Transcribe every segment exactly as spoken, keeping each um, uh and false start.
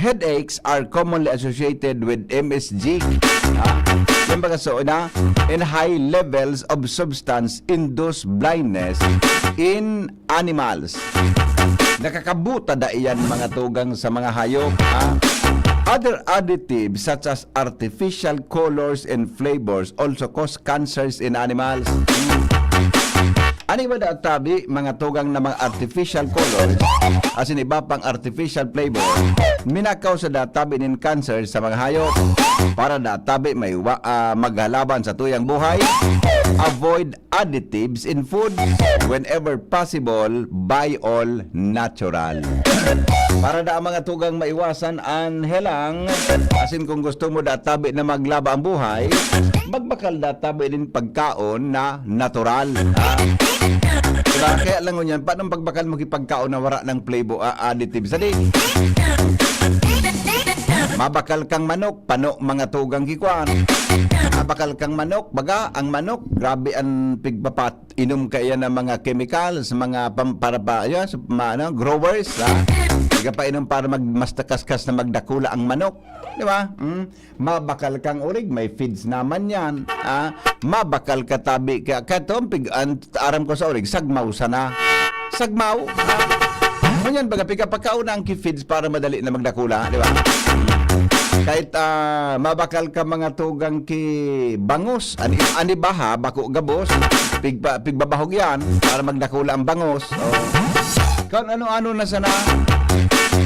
Headaches are commonly associated with M S G. Ah, yan baga so na, and high levels of substance induce blindness in animals. Nakakabuta da iyan, mga tugang, sa mga hayop, ha? Other additives such as artificial colors and flavors also cause cancers in animals. Ano iba da tabi, mga tugang, na mga artificial colors, asin iba pang artificial flavor, minakaw sa da tabi nin cancer sa mga hayop. Para da tabi may wa-, ah, maghalaban sa tuyang buhay, avoid additives in food. Whenever possible, buy all natural. Para da ang mga tugang maiwasan an helang, asin kung gusto mo da tabi na maglaba ang buhay, magbakal da tabi nin pagkaon na natural. Ah. Diba? Kaya lang ngunyan, paano pagbakal mo kipagkaon na wala ng flavor, ah, additives? Sadi, mabakal kang manok, pano mga tugang kikwan. Mabakal kang manok, baga, ang manok, grabe ang pigpapat inom kaya ng mga chemicals, mga pam-, para pa, yun, sa mga, ano, growers, ha? Tigapainom para mag-, mas takaskas na magdakula ang manok. Di ba? Mm. Mabakal kang orig, may feeds naman yan. Ha? Mabakal ka tabi. Kaya, kaya ito, ang pig-, ang aram ko sa orig, sagmaw sana. Sagmaw. Ha? Ngunyan, baga, pigapakauna ang ki-feeds para madali na magdakula, di ba? Kahit, ah, mabakal ka mga tugang ki bangos, ani, ani baha, bako gabos, pigpa-, pigbabahog yan para magdakula ang bangos. Oh. Kung ano-ano na sana,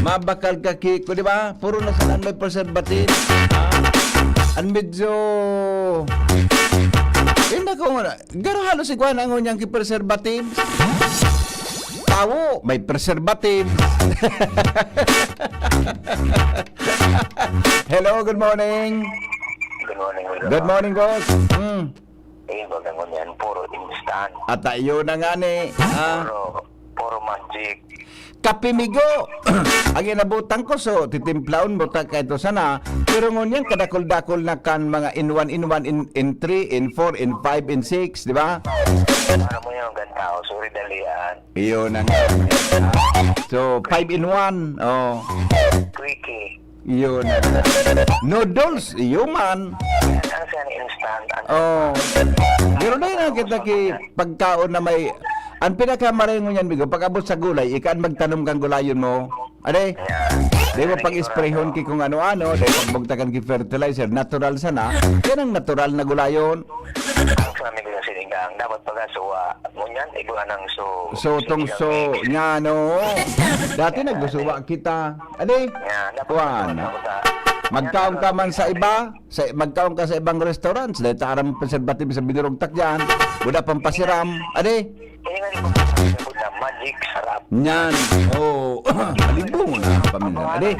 mabakal ka ki, ku-, di ba? Puro na sana may preservative. Ah, ang medyo, yun na kung ano, garo halos igwa na ngunyan ki preservative. Tawo, may preservative. Hello, good morning. Good morning, Wilson. Good morning, boss. Mm. Eh, baga ngunyan, puro instant. At iyo na nga ni. Ah, Puro, puro magic. Kape Migo. Ang inabutan ko, so, titimplaon mo ta kahit sana. Pero ngunyan, kadakol-dakol na kan mga in one, in one, in, in three, in four, in five, in six, di ba? Ano mo yung gantao? Sorry, dalian. Iyo na nga. So, five in one. Oh. Quickie. Iyo na nga. Noodles, iyo man. Ang siya ni instant. Ang Oh. Pero na yun ang kita ki pagkaon na may, ang pinakamaray ngunyan, Migo, pag abot sa gulay, ikaan magtanom kang gulayon mo. Ade? Di mo pag-isprayhon ki kung ano-ano, di mo pagbugtakan ki fertilizer, natural sana. Yan ang natural na gulayon. Ang sa amin yung sinigang. Dapat pag suwa. Ngunyan, igwa ng so. So, tong so, nga, no? Dati naggusuwa kita. Ade? Yan, dapat Kuwan. nagkukuha na ako sa- Magkaon ka man sa iba, sa, magkaon ka sa ibang restaurants, dahil taram preservative sa binurugtak yan, wala pang pasiram. Ade? Kaya nga, di ba, sabi ko na magic, sarap. Yan. Oo. Malibong na ang paminsan. Ade?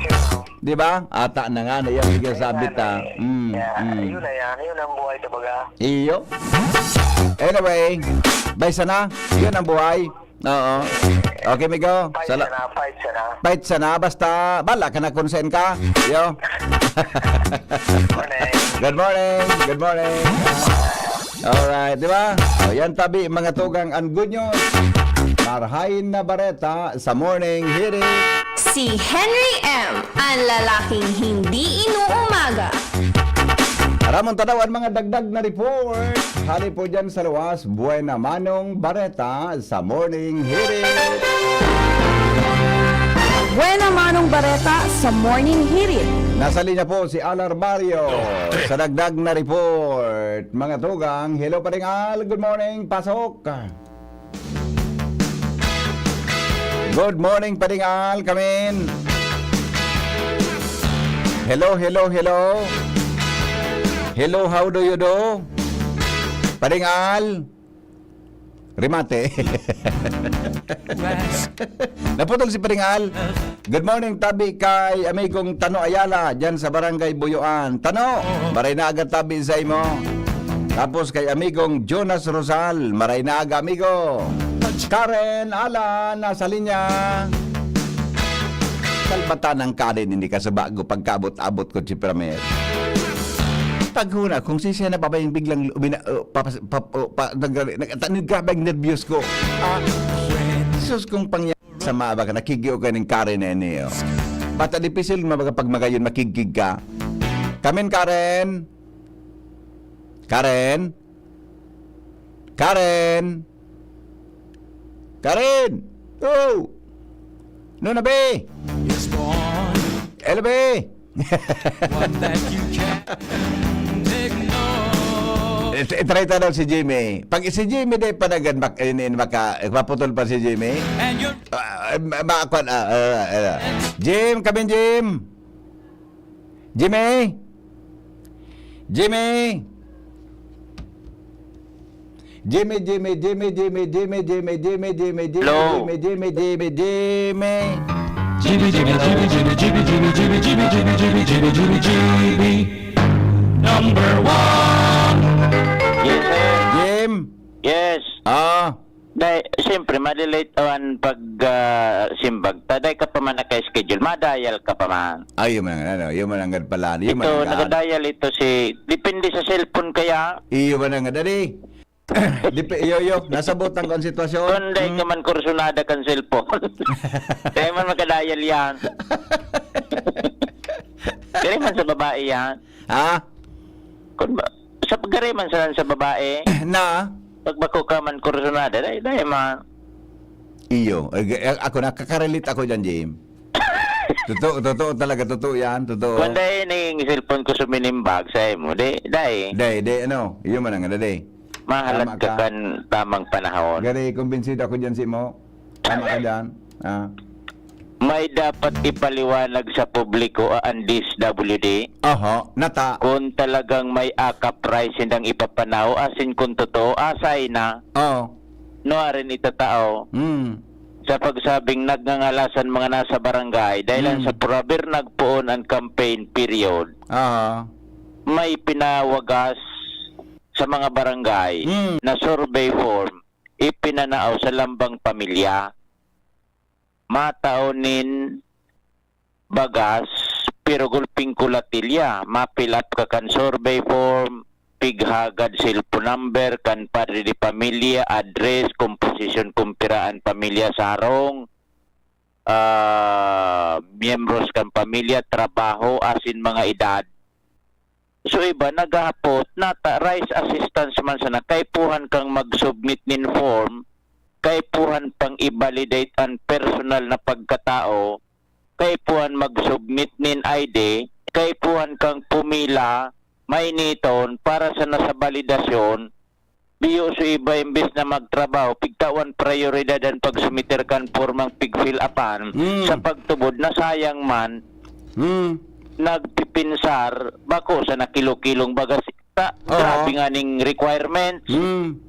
Di ba? Ata na nga na yan. Sige, sabi ta. Mm, Yeah, mm. Yun na yan. Yun ang buhay talaga. Iyo. Anyway, bay sana. Yun ang buhay. Oo. Okay, Migo. Fight Sala- sana, fight sana. Fight sana. Basta, bala ka na kung saan ka. Yo. Morning. Good morning. Good morning. Alright, di ba? O, yan tabi, mga tugang, ang good news. Marhain na bareta sa morning hirit. Si Henry M, ang lalaking hindi inuumaga. Ramon tadaw ang mga dagdag na report. Hali po dyan sa luwas, Buena Manong Bareta sa Morning Hirit. Buena Manong Bareta sa Morning Hirit. Nasa linya po si Al Armario sa dagdag na report. Mga tugang, hello, Paring Al. Good morning. Pasok. Good morning, Paring Al. Come in. Hello, hello, hello. Hello, how do you do? Paring Al. Remate. Naputol si Paring Al. Good morning, tabi kay amigong Tano Ayala, dyan sa Barangay Buyuan. Tano, maray na aga tabi sa imo. Tapos kay amigong Jonas Rosal, maray na aga, amigo. Karen Alan, nasa linya. Kalbatan ng Karen, hindi ka sa bago pagkabot-abot ko si Pramer. Paghuna, kung si siya napabayang biglang umina-, uh, papas-, pap-, uh, pa-, nag-, nag-, nag-, grabe ang nervyos ko. Ah, sus, kung pangya-, sa mga baga, nakigiyo ka ng Karen na niyo. Bata, dipisil, mabaga pag magayon, makigkig ka. Come in, Karen. Karen. Karen. Karen. Oh. No na, be? Yes, boy. Hello, be. One that you can't ignore. It-, itry ta daw si Jimmy. Pag si Jimmy, di pa nagad mak-, in, in, maka-, maputol pa si Jimmy. And you're Ah, ma-, ma-, kwan, ah, ah, ah, ah. Jim, come in, Jim. Jimmy? Jimmy? Jimmy, Jimmy, Jimmy, Jimmy, Jimmy, Jimmy, Jimmy, Jimmy, Jimmy, Hello? Jimmy, Jimmy, Jimmy, Jimmy. Jimmy, Jimmy, Jimmy, Jimmy, Jimmy, Jimmy, Jimmy, Jimmy, Jimmy, Jimmy, Jimmy, Jimmy, Jimmy, Jimmy, Jimmy. Number one. Yes, sir. Jim? Yes. Ah. Dai, siyempre, malilate an pag, ah, simbag ta. Dai ka pa man naka-schedule. Madayal ka pa man. Ay, yun man ang ano, yun man ang gad pala. Yun man Ito, ang gad. Nagadial ito si, depende sa cellphone kaya. Iyo man ang gad, dali. Dep-, iyo, iyo, nasa butang ko ang sitwasyon. Kung dai Hmm. ka man kursunada kan cellphone. Kaya man makadial yan. Kaya man sa babae yan. Ha? Kun ba, sa pagkariman sa, sa babae, Na? Pag bako ka man kursunada, dai, dai, ma- Iyo. Ay, ay, ako, nakakarelate ako dyan, Jim. Totoo, totoo talaga, totoo yan, totoo. Kung dai, ning cellphone ko suminimbag sa imo, di, dai. Dai, dai, ano, iyo man ang, dai. Mahalat Tama ka ka. kan tamang panahon. Gari, kumbinsido ako dyan, si mo. Tama ka dyan. Ah. May dapat ipaliwanag sa publiko an D S W D. Oho, nata. Kung talagang may akap rice sindang ipapanaw, asin kung totoo, asay na? Oo. No, arin itatao. Mm. Sa pagsabing nagngangalas an mga nasa barangay, dahil lang Mm. sa purabir nagpoon an campaign period, Aha. may pinawagas sa mga barangay Mm. na survey form ipinanao sa lambang pamilya. Matao nin bagas, pero gulping kulatilya. Ma-fill up ka kan survey form, pighagad cellphone number kan padre de pamilya, address, komposisyon, kung pira an pamilya sa harong, ah, miyembros kan pamilya, trabaho, asin mga edad. So, iba naghahapot, nata rice assistance man sana, kaipuhan kang mag-submit nin form, kaipuhan pang i-validate an personal na pagkatao, kaipuhan mag-submit nin I D, kaipuhan kang pumila, mainiton para sana sa balidasyon, biyo sa iba, imbes na magtrabaho, pigtawan prayoridad an pagsumiter kan pormang pig-fill upan Mm. sa pagtubod na sayang man, Mm. nagpipinsar, bako sa nakilo-kilong bagas. Ta, Oo. Grabe nga ning requirements. Mm.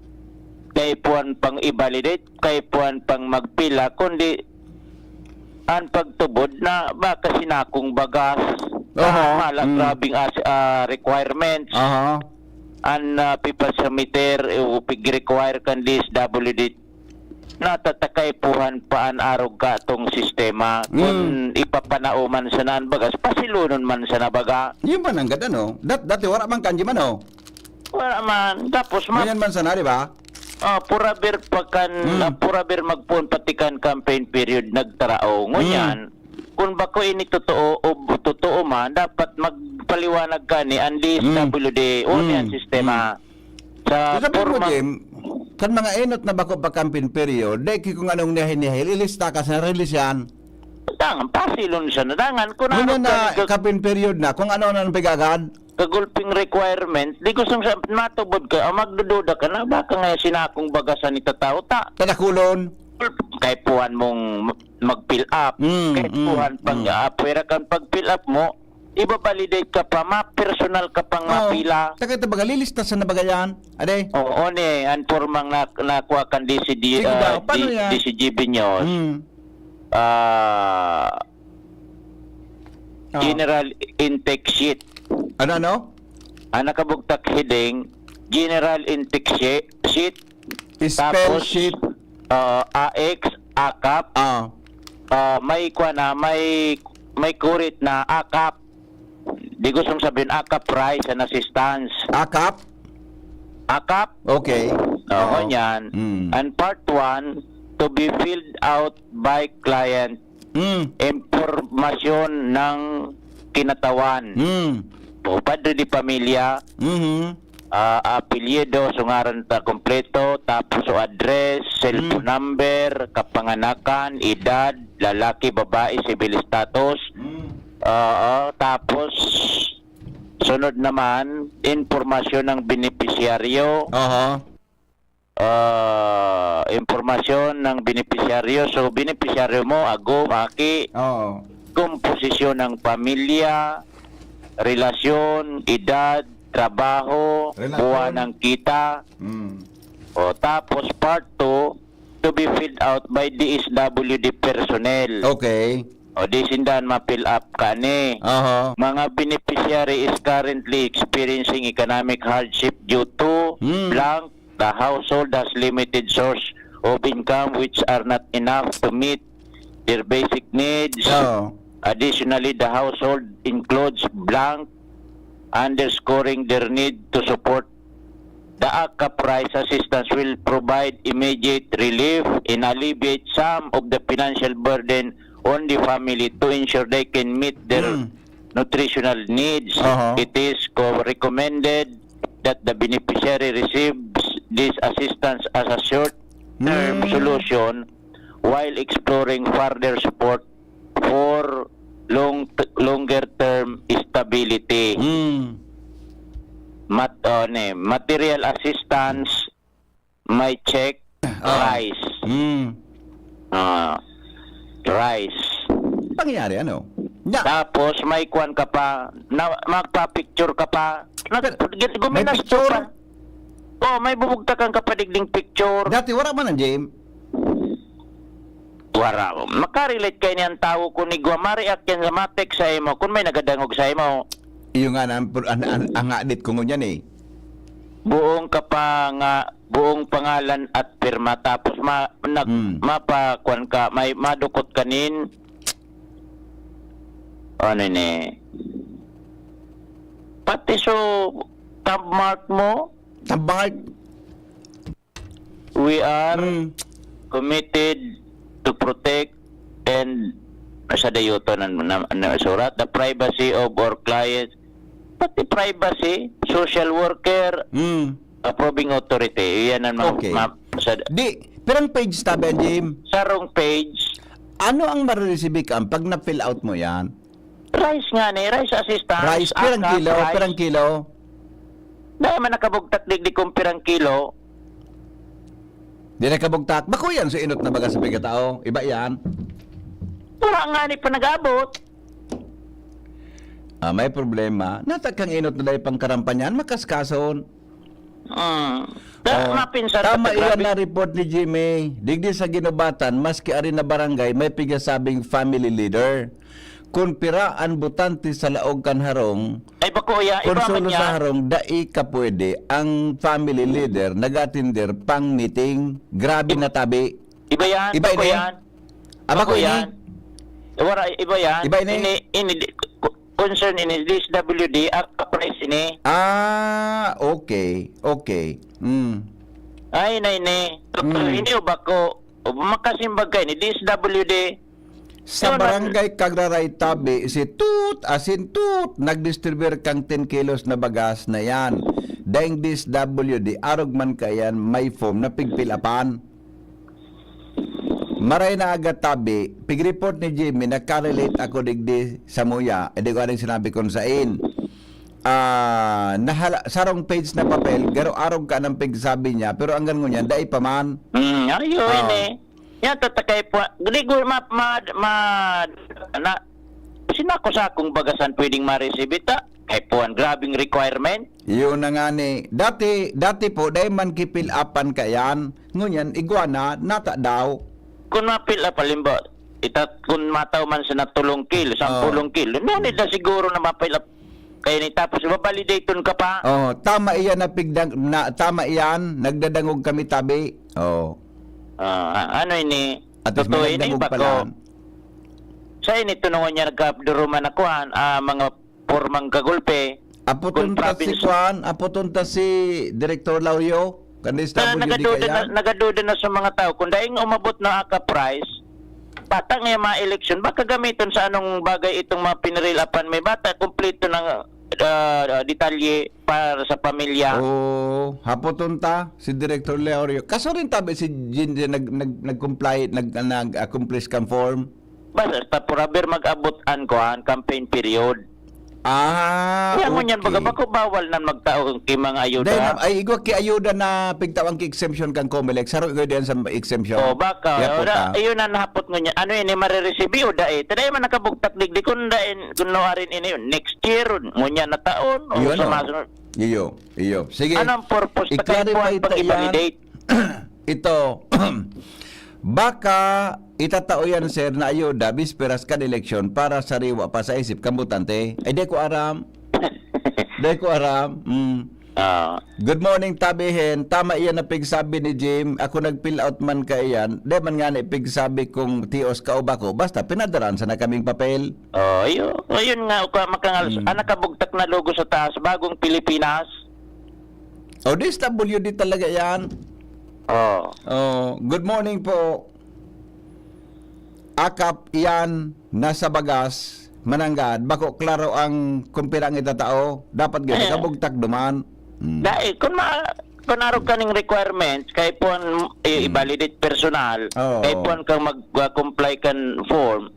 Kaipuhan pang i-validate, kaipuhan pang magpila, kundi an pagtubod na baka sinakong bagas. Aha. Tama lang, Mm. grabing as-, ah, requirements. Aha. An, ah, pipasumiter, o pig-require kan D S W D, natatakaipuhan pa an arog katong sistema. Kun Mm. ipapanao man sana an bagas, pasilonon man sana baga. Yun pa nanggad, ano? Dat-, dati wala man kanji man, oh. Wala man. Tapos, ma- Ngayon man sana, di ba? Ah, purabir pa kan, Mm. ah, purabir magpoon pati kan campaign period nagtarao. Ngunyan, Mm. kun bako ini totoo o b-, totoo man, dapat magpaliwanag kani an D S W D Mm. o niyan Mm. sistema. Mm. Sa Sabi mo, porma- Jim, kan mga enot na bako pa campaign period, dai ki kung anong nihil-nihil, ilista ka sa release yan. Dangan, pasilon siya na. Dangan, kun Ngunyan ano na, ka ni ka- campaign period na, kung ano na ang pigagad. Kagulping requirement, di gusto sa matubod ka, ah, magdududa ka na, baka nga sinakong bagasan ni tatao ta. Tadakulon. Kaipuhan mong mag-fill up. Mm, Kaipuhan mm, pang mm. ah, pwera kang pag-fill up mo, ibabalidate ka pa, ma-personal ka pang Oo. mapila. Taka ito baga, lilista sa nabagayan. Ade? Oo, ni, ang pormang na, nakuha kan D C D, Sige ah, ba? Paano D-, yan? D C G B News. Mm. Ah, Ah. General Intake Sheet. Ano, ano? Ang nakabugtak heading, General Intake She-, Sheet. Spell Tapos, sheet. ah, A X, akap. Ah. Ah, may kwa na, may, may kurit na akap. Di gustong sabihin, akap rice and assistance. Akap? Akap. Okay. Oo, Oo. yan. Mm. And part one, to be filled out by client. Mm. Impormasyon ng kinatawan. Mm. O padre de pamilya, Mhm. ah, apelyido, so ngaran ta kompleto, tapos o address, cellphone Mm. number, kapanganakan, edad, lalaki, babae, civil status. Mm. Oo, tapos sunod naman, impormasyon ng benepisyaryo. Aha. Ah, impormasyon ng benepisyaryo. So, benepisyaryo mo, agom, aki, Oo. komposisyon ng pamilya, relasyon, edad, trabaho, Relasyon. buwan ng kita. Mm. O, tapos part two, to be filled out by D S W D personnel. Okay. O, di sindan ma-fill up ka ni. Aha. Mga beneficiary is currently experiencing economic hardship due to Hmm. blank, the household has limited source of income which are not enough to meet their basic needs. Oo. Additionally, the household includes blank, underscoring their need to support. The ACA price assistance will provide immediate relief and alleviate some of the financial burden on the family to ensure they can meet their Hmm. nutritional needs. Aha. It is co-, recommended that the beneficiary receives this assistance as a short-term Hmm. solution while exploring further support for long, longer-term stability. Hmm. Mat-, oh, ne, material assistance may check, Ah. rice. Mm. Ah, rice. Pangyayari, ano? Na- Tapos may kwan ka pa, na, magpa-picture ka pa. Nag-, Pero, gin-, may guminas picture? pa. Oh, may bubugtakan ka pa digding picture. Dati, wala man ang Jim. Wala. Makarelate kay niyan tawo ko ni Guamari Akin sa matek sa imo, kung may nagadangog sa imo. Iyo nga na, ang, ang, ang, ang hadit ko ngunyan eh. Buong ka pa nga buong pangalan at pirma, tapos ma-, nag-, Hmm. mapa-, kwan ka, may madukot ka nin, ano ni, pati so, tab mark mo? Tab mark? We are Hmm. committed to protect and, sa dayuto na, na, na surat, the privacy of our clients, pati privacy, social worker, Hmm. approving authority. Iyan ang mga, Okay. ma-, sa Di, pirang page tabi, Jim? Sarong page. Ano ang marireceive ka pag na-fill out mo yan? Rice nga ni, rice assistance. Rice, pirang Aka, kilo, rice. Pirang kilo? Dahil man nakabugtak digdi kung pirang kilo. Di nakabugtak. Bako yan sa inot na baga sa pigkatao. Iba yan. Wala nga ni pa nag-abot. Ah, may problema. Natag kang inot na dahil pangkarampanyan, makaskason. Mm. Ta-, Oh, mapinsan tama ka, iyan grabe. Na report ni Jimmy. Digdi sa Ginubatan, maski ari na barangay, may pigasabing family leader. Kun pira an botante sa laog kan harong, Ay, bako, ya, iba kun man solo yan. Sa harong, dai ka pwede. Ang family leader, nag-atender pang meeting. Grabe na tabi. Iba yan, Iba bako ini? Yan. Ah, bako Bako ini? Yan. Wala, iba yan. Iba ini? Ini, ini, di-, co-, concern ini, D S W D, ang price ini. Ah, okay. Okay. Mm. Ay, nay, ni. Mm. Ini o bako, o makasimbag ka ini, D S W D. Sa Yun, barangay Cagraray Tabi, si Tut, asin Tut, nagdistribuir kang ten kilos na bagas na yan. Daing D S W D, arog man kaiyan, may form na pigpilapan. Maray na aga tabi, pig-report ni Jimmy, nagka-relate ako digdi sa muya, e di ko aning sinabi kung sain. Ah, nahala-, sarong page na papel, garo arog ka ng pigsabi niya, pero anggan ngunyan, dai pa man. Hmm, ayo, Oo. Ini. Yan, tatakay po. Di ko ma-, ma-, ma-, na, sina ko sa akong bagasan pwedeng ma-receive ita? Kay puwan, grabing requirement. Yun na nga ni. Dati, dati po, dai man ki-fill upan ka yan. Ngunyan, igwa na, nata daw. Kung ma-fill up, halimbawa, ita-, kung mataw man sa natulong kilo, Oo. sampulong kilo, no, nila siguro na ma-fill up. Kaya ni, tapos, ibabalidate ka pa. Oh, tama iyan na pigdang-, na, tama iyan, nagdadangog kami tabi. Oh. Ah, ano ini? At least Totoo may ini, nagdangog bako. Pala. Sa ini, tunungan niya nagkaduruman na kuhan, ah, mga pormang kagulpe. Aputon Kung ta si province Kuan, aputon ta si Director Laureo, kan Na, D S W D nagaduda na, kaya? Nagaduda na sa mga tao. Kung daing umabot na aka price, Atang yung mga eleksyon, baka gamiton sa anong bagay itong mga pinirilapan may bata, kumpleto ng ah, detalye para sa pamilya. Oo, hapoton ta si Director Leorio. Kaso rin tabi si Jinjin nag, nag, nag-comply, nag, nag-accomplish kan form. Basta forever mag-abot an kuan, campaign period. Ah, Kaya ngunyan, okay. Baga bako bawal na magtao ki mga ayuda. Dahil na, ay, igwa ki ayuda na pigtawan ki exemption kan Comelec. Saro ko diyan sa exemption. Oh, baka. Kaya po Ora, ta. Ayun ang hapot ngunyan. Ano ini, mariresibi o dai? Taday man nakabugtak digdi kun dai, kun no arin ini yun. Next year, ngunyan na taon, o Yun, sa oh. masunod. Iyo, iyo. Sige. Anong purpose ta kay I-clarify kuwan ta pag yan. I-validate? Ito, baka itatao yan, sir, na ayuda, bisperas kan eleksyon para sariwa pa sa isip kan botante. Ay, di ko aram. Di ko aram. Mm. Ah. Good morning, Tabihin. Tama iyan na pigsabi ni Jim. Ako nag-fill out man kaiyan. Di man nga na ipigsabi kung tios ka o bako. Basta, pinadaraan sana kaming papel. Oh, ayun. Ayun nga, uka, makangal. Mm. Ang nakabugtak na logo sa taas, Bagong Pilipinas. O, D S W D talaga yan. Oh. Oh, good morning po. Akap yan, nasa bagas, mananggad. Bako klaro ang kung pira ang itatao. Dapat gani, Eh. kabugtak duman. Hmm. Dai, kung ma-, kung arog kaning requirements, kay puwan i-, Hmm. i-validate personal, Oo. kay puwan kang mag-comply kan form,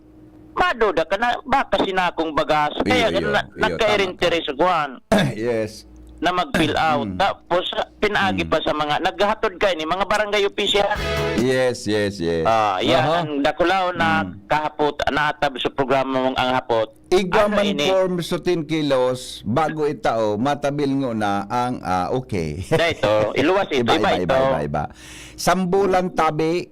maduda ka na, baka sinakong bagas. Kaya Iyo, iyo, na, iyo, nagka-interes sa kuwan. Yes. Na mag-fill out. Mm. Tapos, pinaagi Mm. pa sa mga, naghahatod ka ini, mga barangay official. Yes, yes, yes. Ah, yan Aha. ang dakulaw na Mm. kahapot, naatab sa programa mong ang hapot. Igwa Ano man ini? form sa ten kilos, bago itao, matabil ngona ang, ah, okay. Dahil ito, iluwas ito, Iba, iba iba, ito. iba, iba. Sambulan tabi.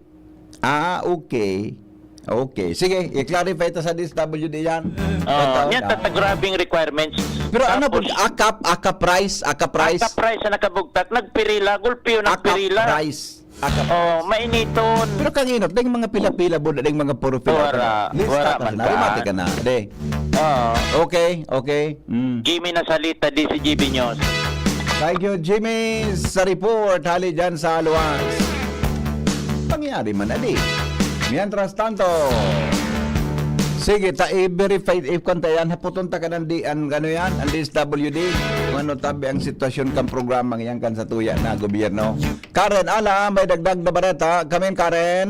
Ah, okay. Okay. Sige, i-clarify ta sa D S W D yan. Oh, Tataw yan, na. tata grabing requirements. Pero ano Tapos, pag akap, akap price, akap price? akap price na nakabugtak, nagpirila, gulpiyo, Akap nagpirila. price. Akap Oh, price. mainiton. Pero kanginot, ding mga pila-pila, buda, ding mga puro pila. Wara, Lista wara ka man na, ka. rimate ka na. De. Oo. Okay, okay. Mm. Jimmy Nasalita, D C G B News. Thank you, Jimmy, sa report. Hali dyan sa Luwas. Pangyari man, adi. Mientras tanto, sige, ta i-verify, if kanta yan, haputon ta ka ng di, an, ano yan, ang D S W D, kung ano tabi ang sitwasyon kang programang yan kan sa tuya na gobyerno. Karen, ala, may dagdag na bareta. Come in, Karen.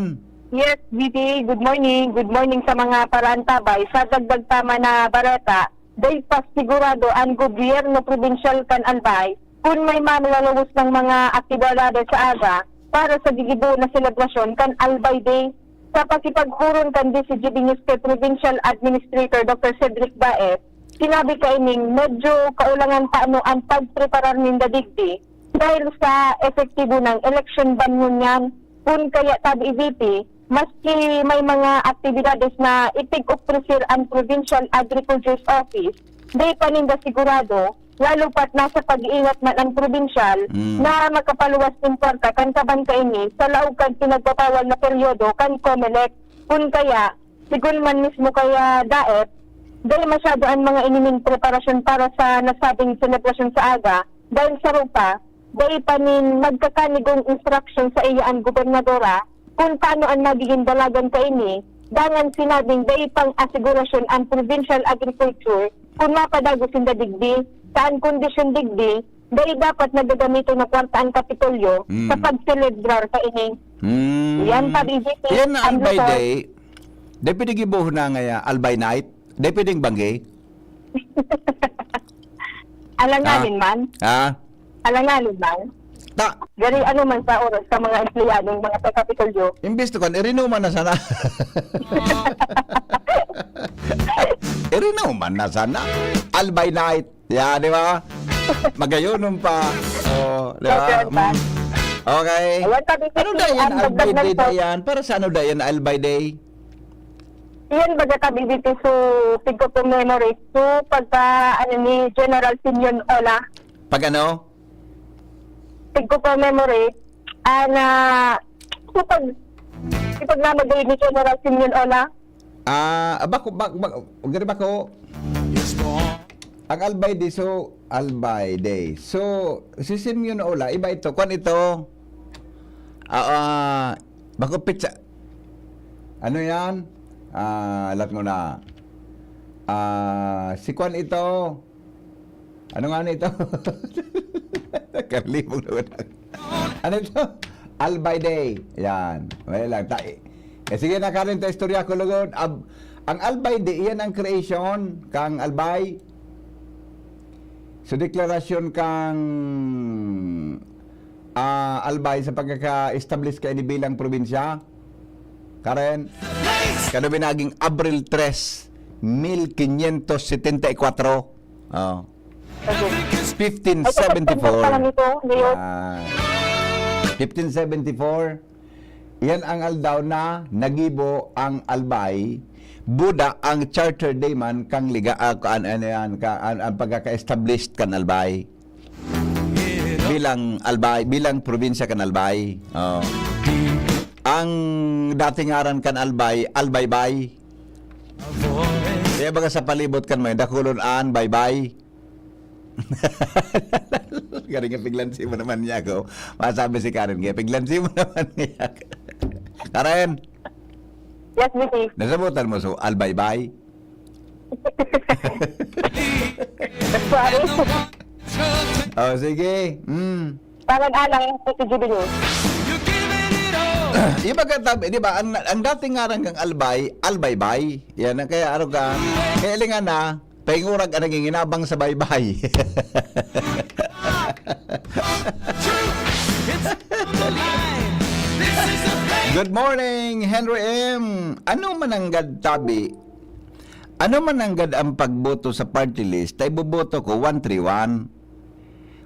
Yes, G T, good morning. Good morning sa mga paraantabay. Sa dagdag tama na bareta, dai pa sigurado an gobyerno probinsyal kan Albay kun may malalawos ng mga aktibidades sa aga para sa gigibo na selebrasyon kan Albay Day. Sa pakipaghuron kan D C G B News kay Provincial Administrator Doctor Cedric Baez, sinabi kaining medyo kaulangan pa ano ang pagpreparar ninda digdi dahil sa epektibo ng election ban ngunyan. Kun kaya, tabi V P, maski may mga aktibidades na ipig-ofrecer ang Provincial Agriculture's Office, di pa ninda sigurado, lalo pat nasa pag-iingat man ang probinsyal Mm. na makapaluwas nin kwarta kan kaban kaini sa laog kan pinagbabawal na peryodo kan Comelec. Kun kaya, sigon man mismo kaya Daet, dai masyado an mga inining preparasyon para sa nasabing selebrasyon sa aga, dahil saro pa, dai pa nin magkakanigong instruction sa iya an gobernadora kun paano an magiging dalagan kaini, dangan sinabing dai pang asegurasyon an provincial agriculture kun mapadago sinda digdi, sa an kondisyon digdi, dai dapat na gagamiton na kwarta an Kapitolyo Mm. sa pagselebrar kaini. Mm. Yan, Pablo G P, Yan na ang ang by result. day. Di pwede gibuhon na ngaya, Albay Night. Di pwedeng banggi. Alanganin Ah. man. Ah. Alanganin man. Ta- Gari ano man sa oras sa mga empleyadong mga taga-Kapitolyo. Imbis to kan, irinuman na sana. Irinuman na sana. Albay Night. Ya, di ba? Magayonon pa. Oh, di ba? Okay, pa. Mm. Okay. Ayan, sabi ko, Ano si, da yan, ang Albay dagdag Day lang po. da yan? Para sa ano da yan, Albay Day? Iyan baga ka, B B T, so, tig-commemorate. So, pagka, ano, ni General Simeon Ola. Pag ano? Tig-commemorate. Ah, na, so, pag, ipagmamagay ni General Simeon Ola. Ah, bako, bak-, bak-, gari bako. Yes, po. Ang Albay Day, so, Albay Day. So, si Simeon Ola, iba ito. Kwan ito, ah, ah, bako pizza. Ano yan? Ah, lat mo na. Ah, si Kwan ito. Ano nga na ito? Karlibog na wala. Ano ito? Albay Day. Yan. Wala lang. Ta eh, sige na, Karen, ta istorya ko lugod. Ab ang Albay Day, iyan ang creation kang Albay. So, deklarasyon kang, ah, Albay sa pagkaka-establish kaini bilang probinsya. Karen, kano binaging Abril tres, mil quinientos setenta y cuatro. Oh. Okay. Ay, kapag pala nito, ngayon. Ah, fifteen seventy-four. Yan ang aldaw na nagibo ang Albay. Buda ang Charter Day man kang liga, ah, ka-, an-, ano yan, ka-, an-, ang pagkaka-established kan Albay. Bilang Albay, bilang probinsya kan Albay. Oh. Ang dating ngaran kan Albay, Albaybay. Kaya baga sa palibot kan may dakulon an baybay. Garing nga piglansi mo naman niya ako. Masabi si Karen, kaya piglansi mo naman niya ako. Karen, Yes, Mickey. Nasabutan mo, so, Albaybay? Sorry. Oh, sige. Mm. Parang alang sa G B News. Iba ka tabi, di ba? Ang, ang dating ngaran kang Albay, Albaybay. Yan ang kaya, ano ka? Kaya lingan na, paingurag ang nanginginabang sa baybay. Good morning, Henry M. Ano mananggad tabi? Ano mananggad ang pagboto sa party list? Ta iboboto ko one three one.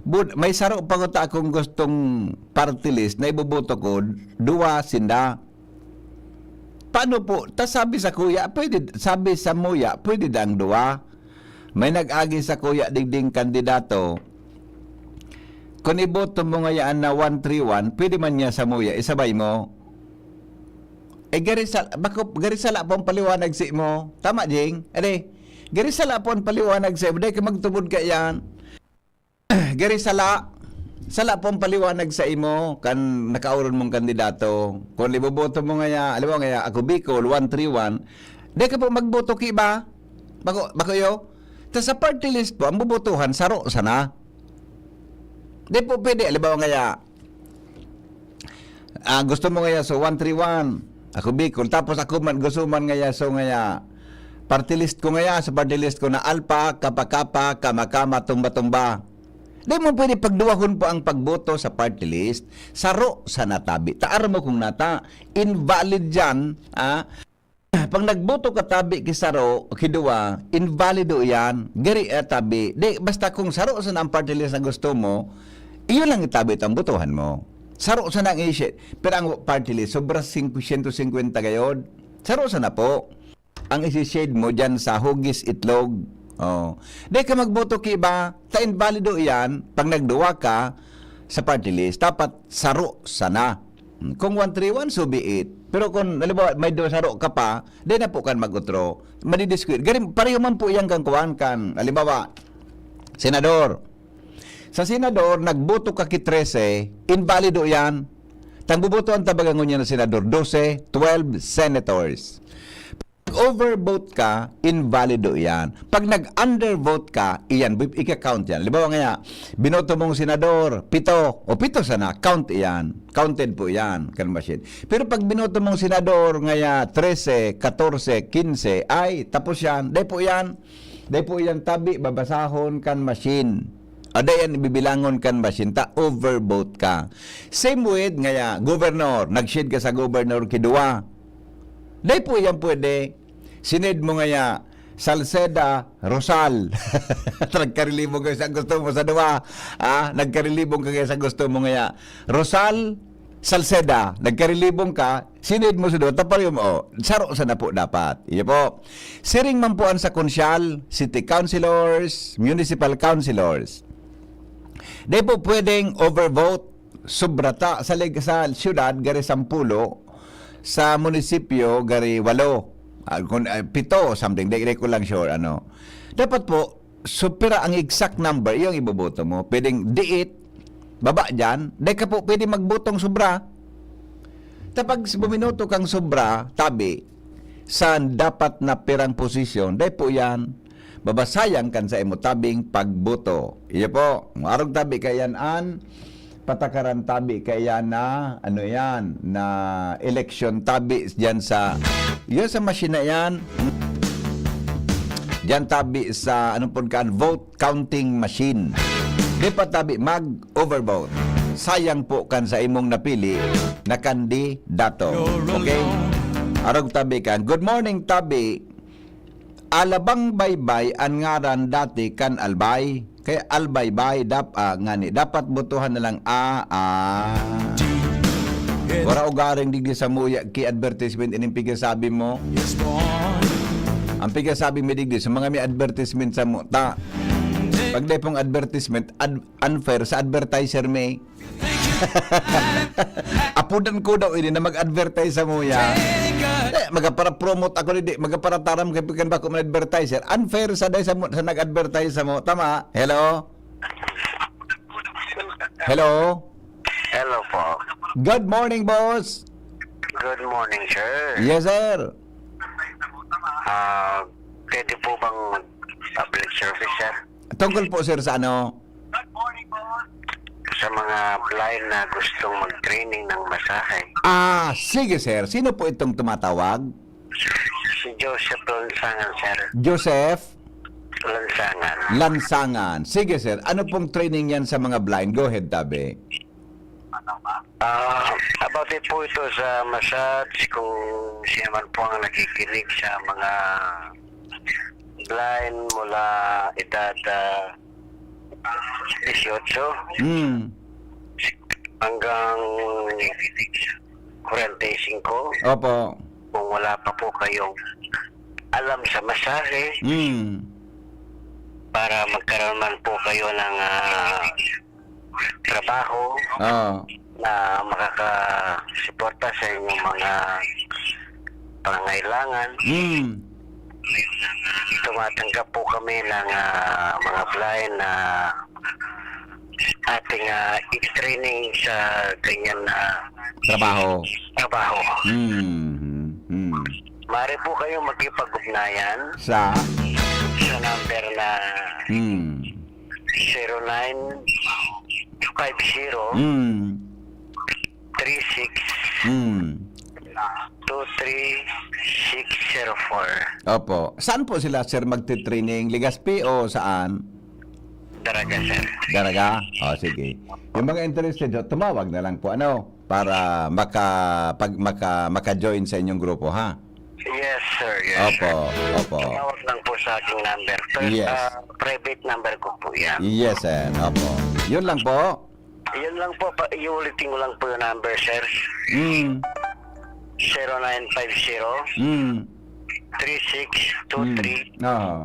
Bud, may saro pa ko ta akong gustong party list na iboboto ko, duwa sinda. Paano po? Ta sabi sa kuya, pwede, sabi sa muya, pwede dang duwa. May nag-agi sa kuya digding kandidato, "Kung iboto mo ngayaan na one three one, pwede man niya sa muya, isabay mo." Eh, gari sa, bako, gari sala po ang paliwanag sa imo. Tama, Jing? Ade, gari sala po ang paliwanag sa imo. Dahil ka magtubod ka yan. Gari sala, sala po ang paliwanag sa imo, kan nakauron mong kandidato. Kung iboboto mo ngaya, alam mo ngaya, ako Bicol, one three one, di ka po magboto ki ba? Bako, bako yo? Ta sa party list po, ang bubotohan, saro sana. Di po pwede, alam mo ngaya, ah, gusto mo ngaya, so one three one, ako Bicol, tapos ako man, gusto man ngaya, so ngaya, party list ko ngaya, sa party list ko na Alpa, Kapa-Kapa, Kama-Kama, Tumba-Tumba. Di mo pwede pagduwahon po ang pagboto sa party list. Saro sana tabi. Taar mo kung nata, invalid yan, ah. Pag nagboto ka tabi ki saro, ki duwa, invalido yan. Gari, ah, tabi. Di, basta kung saro sana ang party list na gusto mo, iyon lang itabi itong botohan mo. Saro sana ang isi-, pero ang party list, sobra singko, siyento singkwenta gayod. Saro sana po. Ang isi-shade mo diyan sa hugis itlog. Oh. Di ka magboto ki iba, ta invalido iyan pag nagduwa ka sa party list. Dapat saro sana. Kung one three one, so be it. Pero kung, halimbawa, may duwa saro ka pa, di na po kan mag-utro. Madidisquid. Garing, pareho man po iyan kang kuwan kan, halimbawa, senador. Sa senador, nagboto ka ki trese, invalido iyan. Tang bubotohan ta baga ngunyan na senador, dose, twelve senators. Pag overvote ka, invalido iyan. Pag nag-undervote ka, iyan, bu-, ika-count yan. Halimbawa ngaya, binoto mong senador, pito, o pito sana, count iyan. Counted po iyan, kan machine. Pero pag binoto mong senador, ngaya, trese, katorse, kinse, ay, tapos yan. Di po yan. Di po yan tabi, babasahon kan machine. O di yan, ibibilangon kan machine. Ta, overvote ka. Same with, ngaya, governor. Nag-shade ka sa governor, ki duwa. Di po yan pwede. Sined mo ngaya, Salceda, Rosal. Nagkarilibong ka sa gusto mo sa duwa. Ah, nagkarilibong ka sa gusto mo ngaya. Rosal, Salceda, nagkarilibong ka, sined mo sa duwa, tapario mo, oh, saro sana po dapat. Iyo po. Siring man po ang sa konsyal, city councilors, municipal councilors. Di po pwedeng overvote, sobra ta, sa lig-, sa siyudad, gari sampulo, sa munisipyo, gari walo. Ah, kun, ah, pito o something, di, di ko lang sure, ano. Dapat po, so, pira ang exact number, yung iboboto mo. Pwedeng diit, baba dyan, di ka po pwede magbotong sobra. Ta pag buminoto kang sobra, tabi, sa dapat na pirang posisyon, dai po yan, babasayang kan sa imo tabing pagboto. Iyo po, arog tabi kaiyan an patakaran tabi kaiyan na, ano yan, na eleksyon tabi diyan sa, yun sa machine na yan, diyan tabi sa, ano po kan, vote counting machine. Di pa tabi mag-overvote. Sayang po kan sa imong napili na kandidato. Okay? Arog tabi kan. Good morning, tabi. Alabang Baybay an ngaran dati kan Albay. Kaya Albaybay, dap-, ah, ngani. Dapat botohan na lang, ah, ah. Wala ugaring digdi sa muya ki advertisement ining pigasabi mo. Ang pigasabi mi digdi sa mga may advertisement sa mo. Ta, pag dai pong advertisement, ad-, unfair sa advertiser mi. Apodan ko daw ini na mag-advertise sa muya. Eh, magapara-promote ako, hindi. Magapara-taram kay kan bako man advertiser. Unfair sa dai sa mo, sa nag-advertise sa mo. Tama? Hello? Hello? Hello po. Good morning, boss. Good morning, sir. Yes, sir. Ah, pwede po bang public service, sir? Tungkol po, sir, sa ano? Sa mga blind na gustong mag-training ng masahe. Ah, sige, sir. Sino po itong tumatawag? Si Joseph Lansangan, sir. Joseph Lansangan. Lansangan. Sige, sir. Ano pong training yan sa mga blind? Go ahead, tabi. Ah, about it po ito sa massage, kung siya man po ang nakikinig sa mga blind mula edad ah, eighteen Mm. hanggang forty-five. Opo. Kung wala pa po kayong alam sa masahe, Mm. para magkaroon man po kayo ng ah, trabaho Oh. na makakasuporta sa inyong mga pangangailangan. Mm. Tumatanggap po kami ng ah, mga blind na ating ah, i-training sa ganyan na Trabaho. trabaho. Mm. Mm. Maaari po kayong makipag-ugnayan Sa? sa number na Mm. zero nine five zero Mm. three six Mm. two three six zero four. Opo. Saan po sila, sir, magte-training? Legazpi o saan? Daraga, sir. Daraga? O, sige. Yung mga interested, ho, tumawag na lang po, ano, para maka, pag, maka, maka-join sa inyong grupo, ha? Yes, sir. Yes, Opo, sir. Opo. Tumawag lang po sa aking number. Per, Yes. ah, private number ko po yan. Yes, sir. Opo. Yun lang po. Yan lang po. Pa, iulitin ko lang po yung number, sir. Mm. zero nine five zero Mm. three six two three Oo.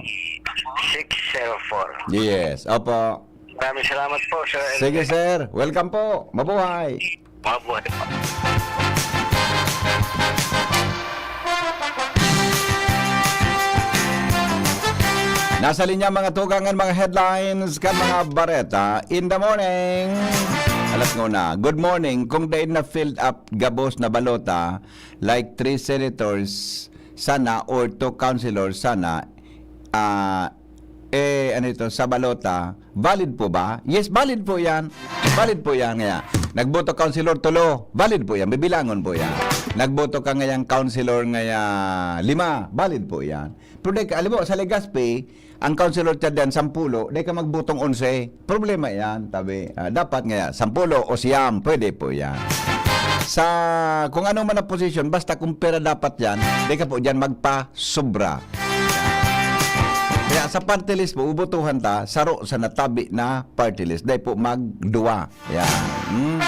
six zero four. Yes. Opo. Maraming salamat po, sir. Sige, sir. Welcome po. Mabuhay. Mabuhay po. Nasa linya mga tugang an mga headlines kan mga bareta in the morning. Alas nguna. Good morning. Kung dai na filled up gabos na balota, like three senators sana or two councilors sana, ah, eh, ano ito, sa balota, valid po ba? Yes, valid po yan. Valid po yan. Kaya, nagboto councilor tulo, valid po yan. Bibilangon po yan. Nagboto ka ngayang councilor ngaya lima, valid po yan. Pero dai ka, alam mo, sa Legazpi, ang councilor siya diyan, sampulo, dai ka magbotong onse. Problema yan, tabi. Ah, dapat ngaya, sampulo o siyam, pwede po yan. Sa kung ano man na posisyon, basta kung pera dapat yan, dai ka po dyan magpa-sobra. Kaya sa party list po, bubotohan ta, saro sa natabi na party list. Dai po magduwa. Yan. Hmm.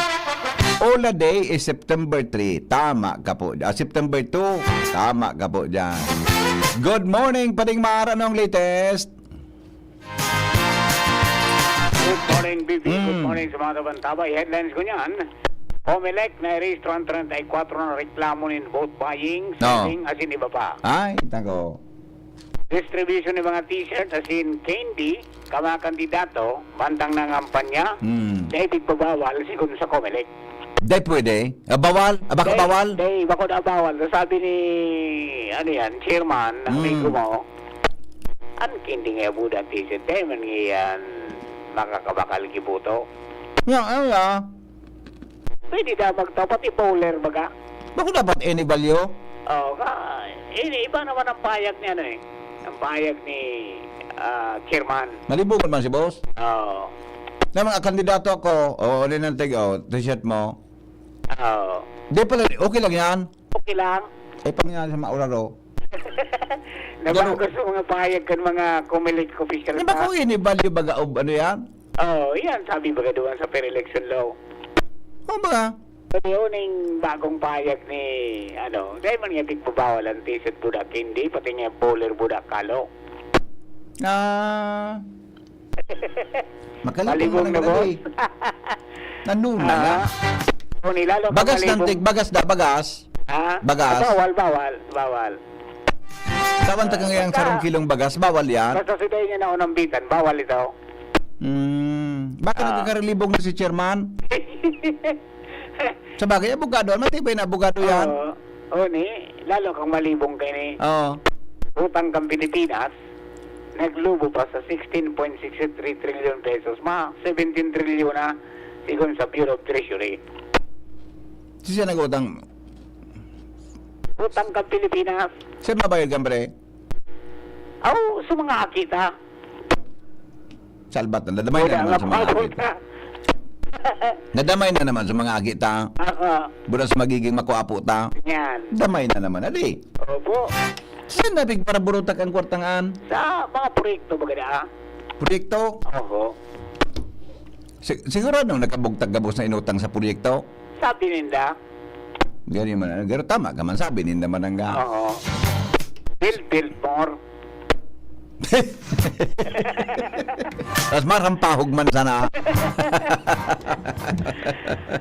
Ola Day is September three. Tama ka po. Ah, September two. Tama ka po dyan. Good morning, Pading Mar. Anong latest? Good morning, B B. Good Mm. morning sa mga kabantabay. Headlines ko niyan. Comelec na erehistro ang treinta y cuatro na reklamo nin vote buying, No. selling, asin iba pa. Ay, tako. Distribution ng mga t-shirt, asin candy, ka mga kandidato, bantang nangampanya, Mm. na ipigbabawal sigon sa Comelec. Di pwede? Ah, bawal? Ah, baka Di, bawal? di, bako na bawal. Sabi ni, ano yan, chairman, na Hmm. amigo mo, "An kindi nga buda, tisit, dai man nga yan makakabakal ki boto." Nga, ano ya? Pwede daw magtao, pati bowler, baga. Bako dapat any value? Oo, ka, ini, iba naman ang pahayag ni, ano, eh, ang pahayag ni, ah, chairman. Malibongan man si boss? Oo. Na mga kandidato ako, o, ano nang tag-, o, t-shirt mo? Oo. Di pala, okay lang yan? Okay lang. Eh, pag nga sa mauraro. Nabago Pero sa mga pahayag kan mga Comelec official Di ba ka? kung ini-value baga of ano yan? Oo, yan. Sabi baga doon sa per election law. O ba? Pati yun yung bagong pahayag ni, ano, dahil man nga pigbabawal ang t-shirt budak, hindi, pati nga bowler budak kalo. Ah. Makalibong Malibong na na, boss. Boss. Nanuna Ah. na. Kung nilalo ka Bagas ng malibong. tig-, bagas da, bagas. Ha? Bagas. Ah, bawal, bawal, bawal. Tawan ta Ah, kang yang basta sarong kilong bagas, bawal yan. Basta si Day niya na unang bitan, bawal ito. Hmm. Bakit Ah. nagkakarelibong na si chairman? Sabagay, abogado, matibay na abogado yan. Oo. Oo, ni, lalo kang malibong kayo ni. Oo. Utang kang Pilipinas, naglubo pa sa sixteen point six three trillion pesos, ma, seventeen trillion na, sigon sa Bureau of Treasury. Si siya nag-utang? Utang kang Pilipinas. Siya mabayad kang pre? Aw, sa mga akita. Salbat na, nadamay na Wala naman nga sa mga pa, akita. wala. Nadamay na naman sa mga akita. Aha. Buras magiging makuapo ta. Yan. Damay na naman, ali. Opo. Saan na pigparaburutak ang kwartang an? Sa mga proyekto, baga na, ah. Proyekto? Oho. Si-, sigurado nakabugtak gabos na inutang sa proyekto? Sabi ninda. Gani man, pero tama ka man, sabi ninda man ang ga- Oo. Build, build more. Tas marampahog man sana.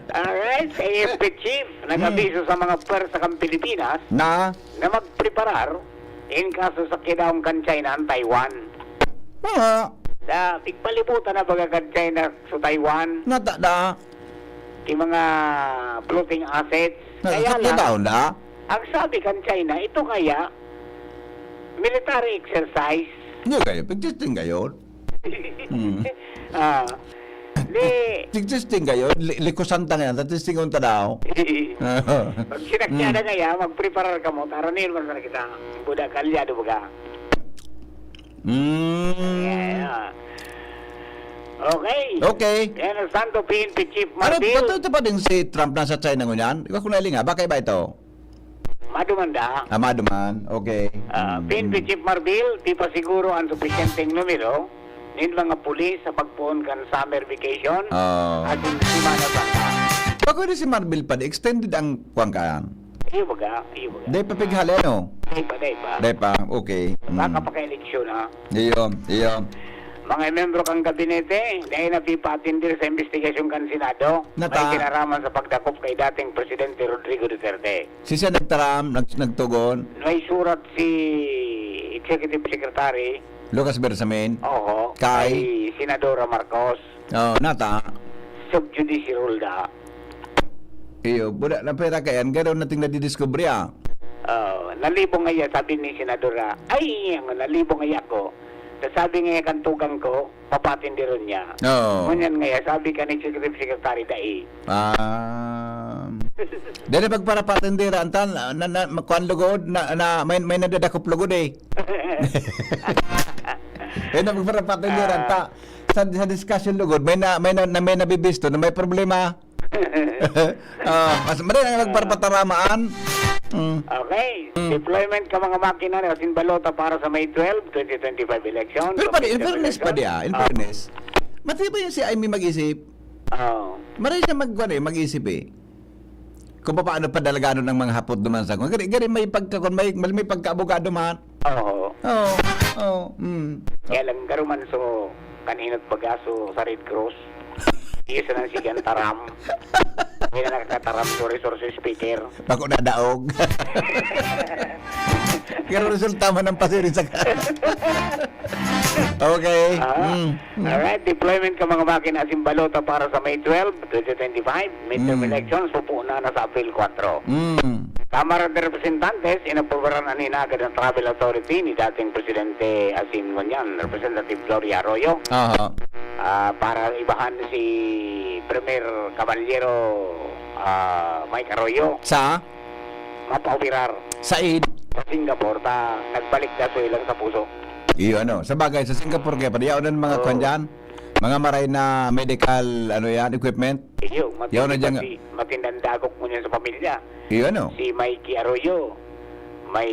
Alright, sa A F P chief, nag-abiso Hmm. sa mga pwersa kan Pilipinas Na? na magpreparar in kaso sa kidaong kan China ang Taiwan. Mga Sa pigpalibutan na baga kan China sa Taiwan. Nata da. Ki mga floating assets. Na, Kaya sa lang, kidaon da? ang sabi kan China, ito kaya military exercise. Hindi kayo, pag-testing kayo. Hmm. Ah, di, Pag-testing kayo, li-, likusan ta ngayon, testing unta daw. Pag sinakyan Hmm. na kaya, magpreparar ka mo, taranin mo na kita. Buda, kalyado baga. Mm. Yeah. Okay. Okay. Yan ang Santo P N P Chief Ano, Marbil. Ito, ito pa din si Trump nasa China ngunyan? Ikaw kung nailing nga, baka iba ito? Madumanda. Ah, maduman. Okay. Ah, Mm, P N P mm. Chief Marbil, di pa siguro ang supisyenteng numero nin mga pulis sa pagpoon kan summer vacation Oo. at yung Semana Santa. Bako na si Marbil pa, extended ang kuwan kaan? Iyo baga, iyo baga. Dai pa pighali, ano? Dai pa, dai pa. Dai pa, okay. Mm. Baka pagka-eleksyon, ha? Iyo, iyo. Mga membro kang gabinete, dai na pipaatindir sa investigasyon kan Senado. Nata. May kinaraman sa pagdakop kay dating Presidente Rodrigo Duterte. Si siya nagtaram, nag-, nagtugon? May surat si Executive Secretary. Lucas Bersamin? Oho. Kay? Kay Senadora Marcos. Oh, nata. Sub judice rule da. Iyo, buda na pera ka yan, garo nating nadidiscover, ah. Oh, nalibong nga iya, sabi ni Senadora, "Ay, iya nga, nalibong nga iya ko." Tas sabi nga iya kan tugang ko, papatindiron niya. Oo. Ngunyan nga iya, sabi ka ni Executive Secretary, dai. Ah. Dali pagparapatindira, antan, na, na, na, kuan lugod, na, na, may, may nadadakop lugod eh. Eh, na pagparapatindira, Ah. anta. Sa, sa discussion lugod, may na, may na, na, may nabibisto na may problema. Ah, mas madali ang nagparapataramaan. Mm. Okay. Mm. Deployment ka mga makina na sin balota para sa May twelve, twenty twenty-five election. Pero pa di, in Provincial fairness pa di, election. ah, in Ah. fairness, matibay yung si Imee mag-isip. Oo. Maray siya mag-, ano eh, mag-isip eh. Kung paano padalaganon ang mga hapot duman sa kung gari, gari may pagka-, kung may, may pagka-abogado man. Oo. Oo. Oo. Mm. Kaya lang, garuman so, kanino't bagaso sa Red Cross. Isa lang si Gantaram. Hindi na nakakataram, sorry, sorry, speaker. Bako na daog. Pero resulta man ang pasiri sa ka-, Okay. Ah, Mm. Alright, deployment kan mga makina asin balota para sa May twelve, twenty twenty-five, midterm Mm. elections, pupuna na sa April four. Mm. Kamara de Representantes, inaprobaran na ninagad ng Travel Authority ni dating Presidente asin ngunyan, Representative Gloria Arroyo, Aha. ah, para ibahan si Premier Caballero ah, Mike Arroyo, Sa? mapaoperar Said? sa Singapore, ta nagbalik na so ilang sa puso. Iyo, ano. Sa bagay, sa Singapore kaya, padayaon ng mga Oo. kwan dyan? Mga maray na medical, ano yan, equipment? Iyo, Yaw na matindi dyan pa nga. Si, matindang dagok mo niya sa pamilya. Iyo, ano. Si Mikey Arroyo, may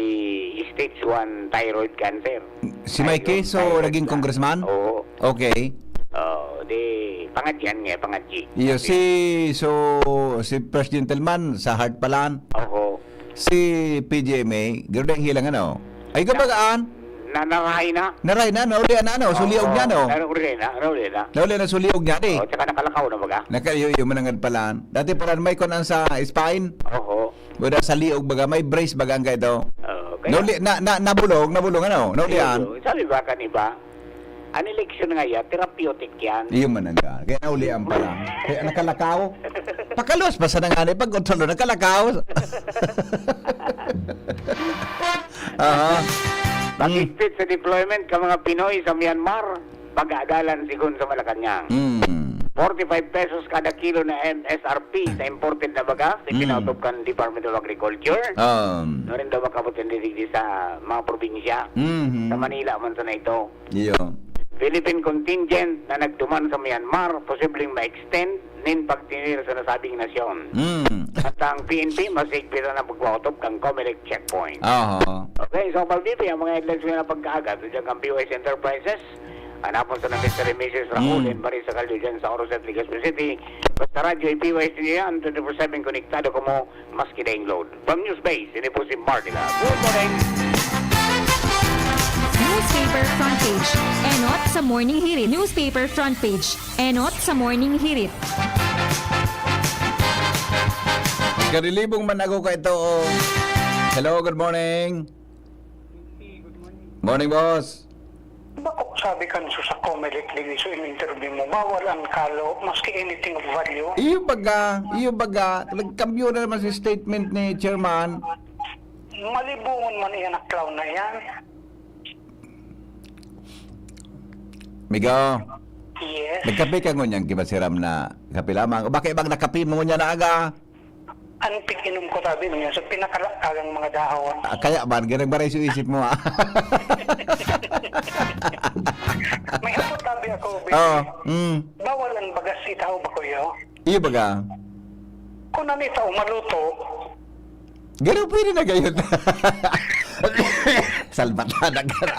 stage one thyroid cancer. Si Mikey, Thyroid, so, thyroid naging na. congressman? Oo. Okay. Oh, di, pangadyan nga, pangadyi. Iyo, si, so, si First Gentleman, sa heart palan. Oo. Si P G M A, garo na hilang ano. Ay, kabagaan. Na, narahay na. Naray na, naulian na, ano? Suliog Oo, niya, no? Pero uli na, uli na. Naulian na, suliog niya, di. Oh, tsaka nakalakaw na baga. Naka, iyo, iyo, manangad palan. Dati palan, may kunan sa spine. Oo. Wala sa liog baga, may brace baga ang kaito. Oh, kaya, Nauli, na, na, nabulong, nabulong, ano? Naulian. Sabi ba kan iba, ang eleksyon nga yan, therapeutic yan. Iyo man ang ga. Kaya naulian pala. Kaya nakalakaw. Pakalos pa sa nangani, pag utolo, nakalakaw. Aha. Pag-higpit sa deployment kan mga Pinoy sa Myanmar, pag-aadalan sigon sa Malacañang. Mm. Forty-five pesos kada kilo na M S R P sa imported na bagas, Mm. ipinaotob kan Department of Agriculture. Um. Nurin daw makabot yan digdi sa mga probinsya. Mhm. Sa Manila man sana ito. Iyo. Philippine contingent na nagduman sa Myanmar, posibleng ma-extend nin pagtinir sa nasabing nasyon. Mm. At ang P N P, mas higpitan ang pagpaotob kan Comelec checkpoint. Aha. Okay, so pagbibi ang mga headlines na pagkaaga sa dyan kan P Y S Enterprises. Hanapon sa na Mister and Missus Raul Mm. and Marisa Caldo dyan sa Oro City, Legazpi City. Basta radyo, i-P Y S niyo yan, twenty-four seven konektado kamo, maski daing load. From News Base, ini po si Mark Ila. Good morning! Newspaper front page. Enot sa Morning Hirit. Newspaper front page. Enot sa Morning Hirit. Karilibong man ako ka ito, oh. Hello, good morning. Morning, boss. Bako sabi kan sa Comelec din so in interview mo, bawal ang kalo, maski anything of value. Iyo baga, iyo baga, nagkambyo na naman si statement ni chairman. Malibungon man iyan ang clown na iyan. Migo, Yes. nagkape ka ngunyan ki Masiram na kape lamang. O baka ibang nakape mo ngunyan na aga? Ang pig-inom ko tabi niya sa pinakalagang mga dahon. Ah, kaya ba, ganang baray sa isip mo, ah? May hapot tabi ako, baby. Oo, mm. Bawal ang bagas itaw ba ko iyo? Iyo baga? Kung ano itaw, maluto. Ganun pwede na gayon. Salbatada ka na.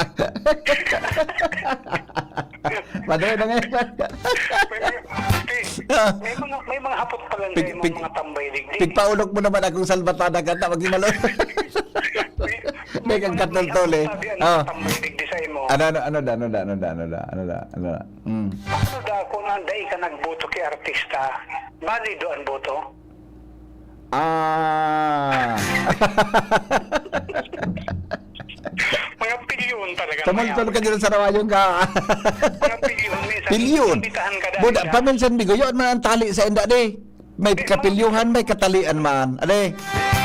Madoy na ngayon. May, may, may mga, may mga hapot pa lang Pig- kayo, pig- mga tambay digdi. Pigpaulok mo naman akong salbatada ka na, maging malo. May kang katultol eh. Sabi, ano, Oh. tambay digdi sa imo. Ano, ano, ano, ano, ano, ano, ano, ano, ano, ano, mm. Ano da ako na dai ka nagboto kay artista? Balido ang boto? Ah. Mga pilyon talaga. Tumultol ka dyan sa rawayong ka. Mga pilyon. Minsan, Pilyon. Imbitahan ka dahil Buda, ka. Paminsan bigo, yun man ang tali sa inda, di. May kapilyuhan, may katalian man. Ade?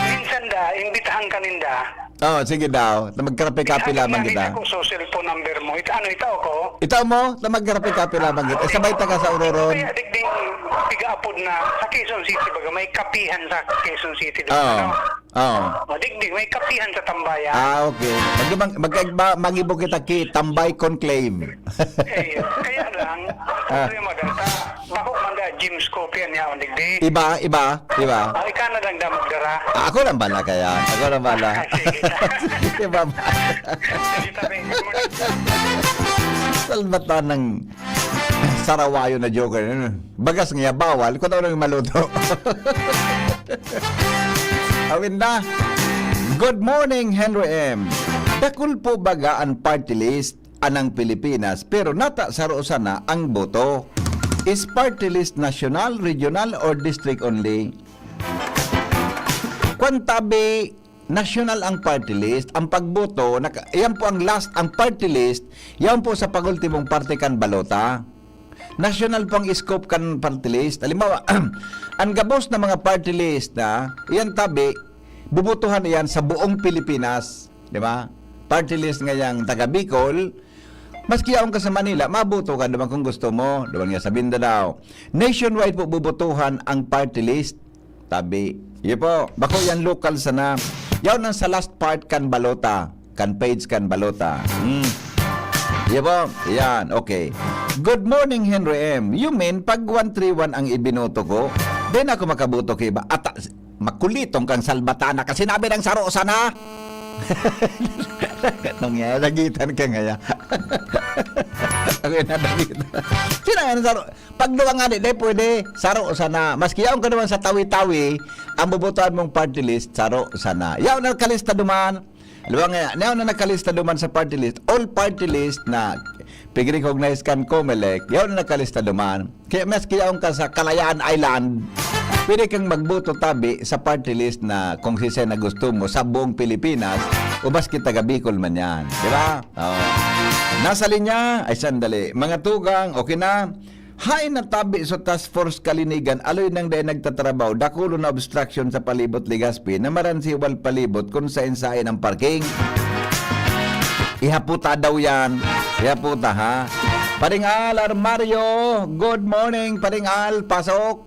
Minsan da, imbitahan ka ninda. Oh, sige daw. Na magkarape-kape lamang kita. Ako sa cellphone number mo. Ito, ano ito ako? Ito mo, na magkarape-kape lamang kita. Sabay taga sa Ororon. Kaya digding piga-apod na sa Quezon City, baga may kapihan sa Quezon City. Oo. Ano? Oo. O, digding, may kapihan sa Tambayan. Ah, okay. Mag, mag, mag, mag, mangibo kita ki Tambay Conclave. Eh, kaya lang, Ah. problema data. Bako man da, James Coffee, niya, o, digdi. Iba, iba, iba. Ah, ikaw na lang da magdara. Ah, ako lang bala kaya. Ako lang bala. Sige. Iba ba? Sige, tabi. Salbatan ng sarawayo na joker. Ano? Bagas nga bawal. Kung ano nang maluto. Awin na. Good morning, Henry M. Dakul po baga an party list anang Pilipinas, pero nata saro sana ang boto. Is party list national, regional, or district only? Kwan tabi, national ang party list, ang pagboto, naka-, yan po ang last, ang party list, yan po sa pagultimong parte kan balota. National po ang scope kan party list. Halimbawa, ang gabos na mga party list na, yan tabi, bubotohan yan sa buong Pilipinas. Di ba? Party list ngayang taga Bicol, maski yaon ka sa Manila, maboto ka naman kung gusto mo. Duman nga sa Mindanao. Nationwide po bubotohan ang party list. Tabi. Iyo po. Bako yan local sana. Yaon ang sa last part kan balota. Kan page kan balota. Hmm. Iyo po. Yan. Okay. Good morning, Henry M. You mean, pag one three one ang ibinoto ko, di na ako makaboto kay iba? Ata, makulitong kang salbatana kasi sinabi ng saro sana. Nung yan, nagitan ka ngaya. Ako yung nadagitan. Sinabi ng saro, pag duwa nga di, di pwede, saro sana. Maski yaon ka naman sa tawi-tawi, ang bubotohan mong party list, saro sana. Yaon na nakalista duman. Alam nga, yaon na nakalista duman sa party list. All party list na pig-recognize kan Comelec, yaon na nakalista duman. Kaya maski yaon ka sa Kalayaan Island, pwede kang magboto tabi sa party list na kung sisay na gusto mo sa buong Pilipinas o maski taga Bicol man yan. Di ba? Oh. Nasa linya, ay sandali. Mga tugang, okay na? Haen na tabi sa Task Force Kalinigan, aloy nang dai nagtatrabaho, dakulo na obstruction sa palibot Legazpi, na maransiwal palibot kung saen-saen ang parking. Ihaputa daw yan. Ihaputa, ha? Paring Al Armario, good morning, Paring Al, pasok.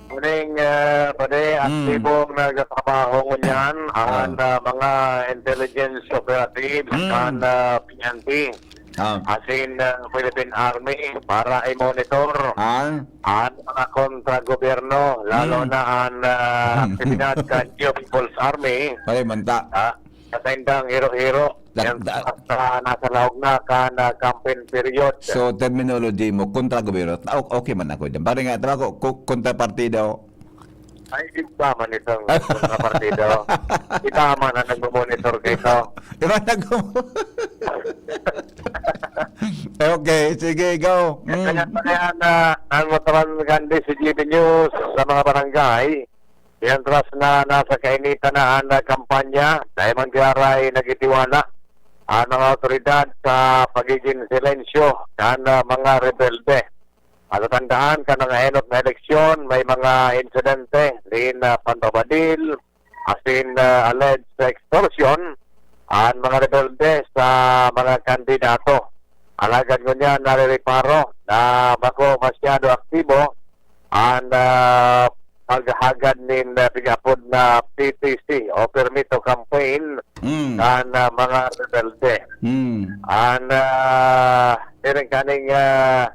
Morning, ah, pare. Mm. Aktibong nagtatrabaho ngunyan ang, Ah. ah, mga intelligence operatives Mm. kan, ah, P N P. Ah. Asin, ah, Philippine Army para i-monitor Ah. ang mga kontra-gobyerno, lalo Mm. na ang, ah, aktibidad kan New People's Army. Pare, manta. Ah. Sa saindang hiro-hiro, Da-, yan da-, sa nasa laog na kan, ah, campaign period. So, terminology mo, kontra gobyerno. O-, okay man ako dyan. Pare nga, tama ko, ko-, kontrapartido. Ay, di ba man itong kontrapartido? Kita man ang nagmumonitor kay ito. Di ba nag- Okay, sige, go. Mm. Kaya, kaya na, ang Motoran Gandhi, C G B News, sa mga barangay, Mientras na nasa kainitan na an kampanya, dai man giraray nagtitiwala an mga awtoridad sa pagigin silensyo kan, ah, mga rebelde. Matatandaan kan mga enot na eleksyon, may mga insidente nin, ah, panbabadil, asin, ah, alleged extortion an mga rebelde sa mga kandidato. Alagad ngunyan, narireparo na bako masyado aktibo an, ah, paghahagad nin, ah, pig-apod na P T C o Permit to Campaign Mm. kan, ah, mga rebelde. Mm. An, ah, siring kaning, ah,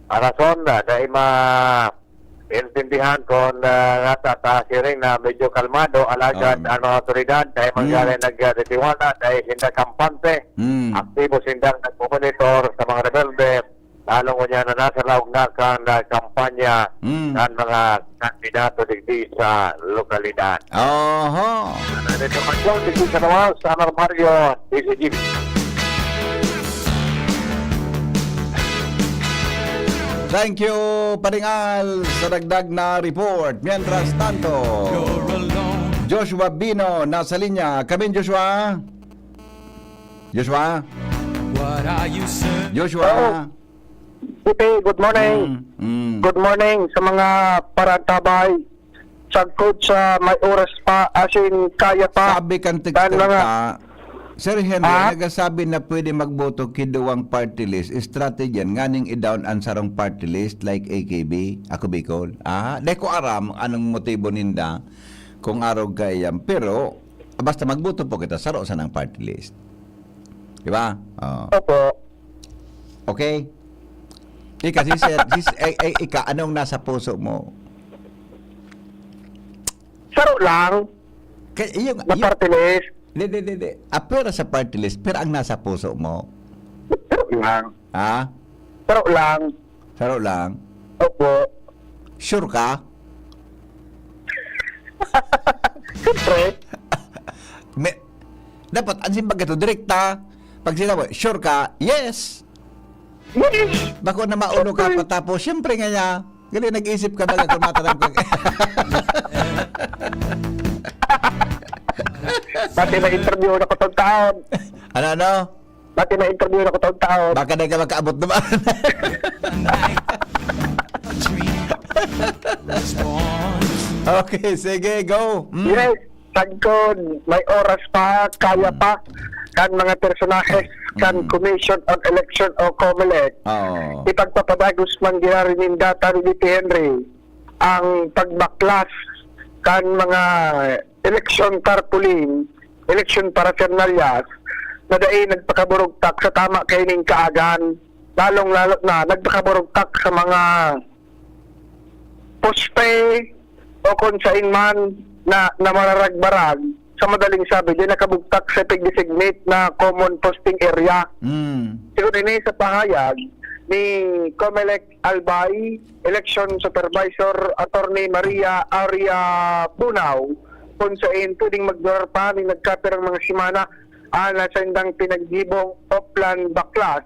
rason, ah, dai maintindihan kun, ah, ngata ta siring na medyo kalmado, alagad Um. an mga awtoridad dai man Mm. gani nagtitiwala, dai sinda kampante. Mm. Aktibo sindang nagmomonitor sa mga rebelde. Lalo ngunyan na nasa laog na kan, ah, kampanya Mm. kan mga kandidato digdi sa lokalidad. Oho. Ang impormasyon digdi sa Nawas, Amar Mario, D C G. Thank you, Paring Al, sa dagdag na report. Mientras tanto, Joshua Bino, nasa linya. Come in, Joshua. Joshua? What are you, sir? Joshua? Hello. P P, good morning. Mm, mm. Good morning sa mga paratabay. Sagkod sa may oras pa, asin kaya pa. Sabi kan Kan texter mga ta, Sir Henry, Ha? nagasabi na pwede magboto ki duwang party list, strategy yan, nganing i-down an sarong party list like A K B, Ako Bicol. Ah, di ko aram anong motibo ninda kung arog kaiyan. Pero, basta magboto po kita, saro sanang party list. Di ba? Oh. Opo. Okay? Ika, si Sir, si, eh, eh, ika, anong nasa puso mo? Saro lang Kay, yung, na yung, party list. Di, di, di, di. Ah, pera sa party list, pero ang nasa puso mo? Saro lang. Ha? Saro lang. Saro lang? Opo. Sure ka? Siyempre. May, dapat, ang simbag ito, direkta. Pag sinabi, "Sure ka?" "Yes." Yes. Bako na maulo ka Siyempre. pa, tapos, siyempre nga niya, gali nag-isip ka baga kung mataram ka. Dati na-interview na ko taon-taon. Ano, ano? Dati na-interview na ko taon-taon. Baka na ka makaabot naman. Okay, sige, go. Mm. Yes, sagkod, may oras pa, kaya pa, kan mga personahe, kan Mm. Commission on Election o COMELEC. Oo. Ipagpapadagos man ginari nin data ni D P Henry ang pagbaklas kan mga election tarpaulin, election paraphernalias na dai nagpakaburugtak sa tama kaining kaagan, lalong-lalo na nagpakaburugtak sa mga poste o kung sain man na namararagbarag, sa madaling sabi, di nakabugtak sa pag-designate na common posting area. Mm. Sigon ini sa pahayag ni COMELEC Albay, Election Supervisor Attorney Maria Aria Bunao, kung sain pwedeng magdurar pa ning nagkapirang mga semana ang saindang pinaggibong offline baklas.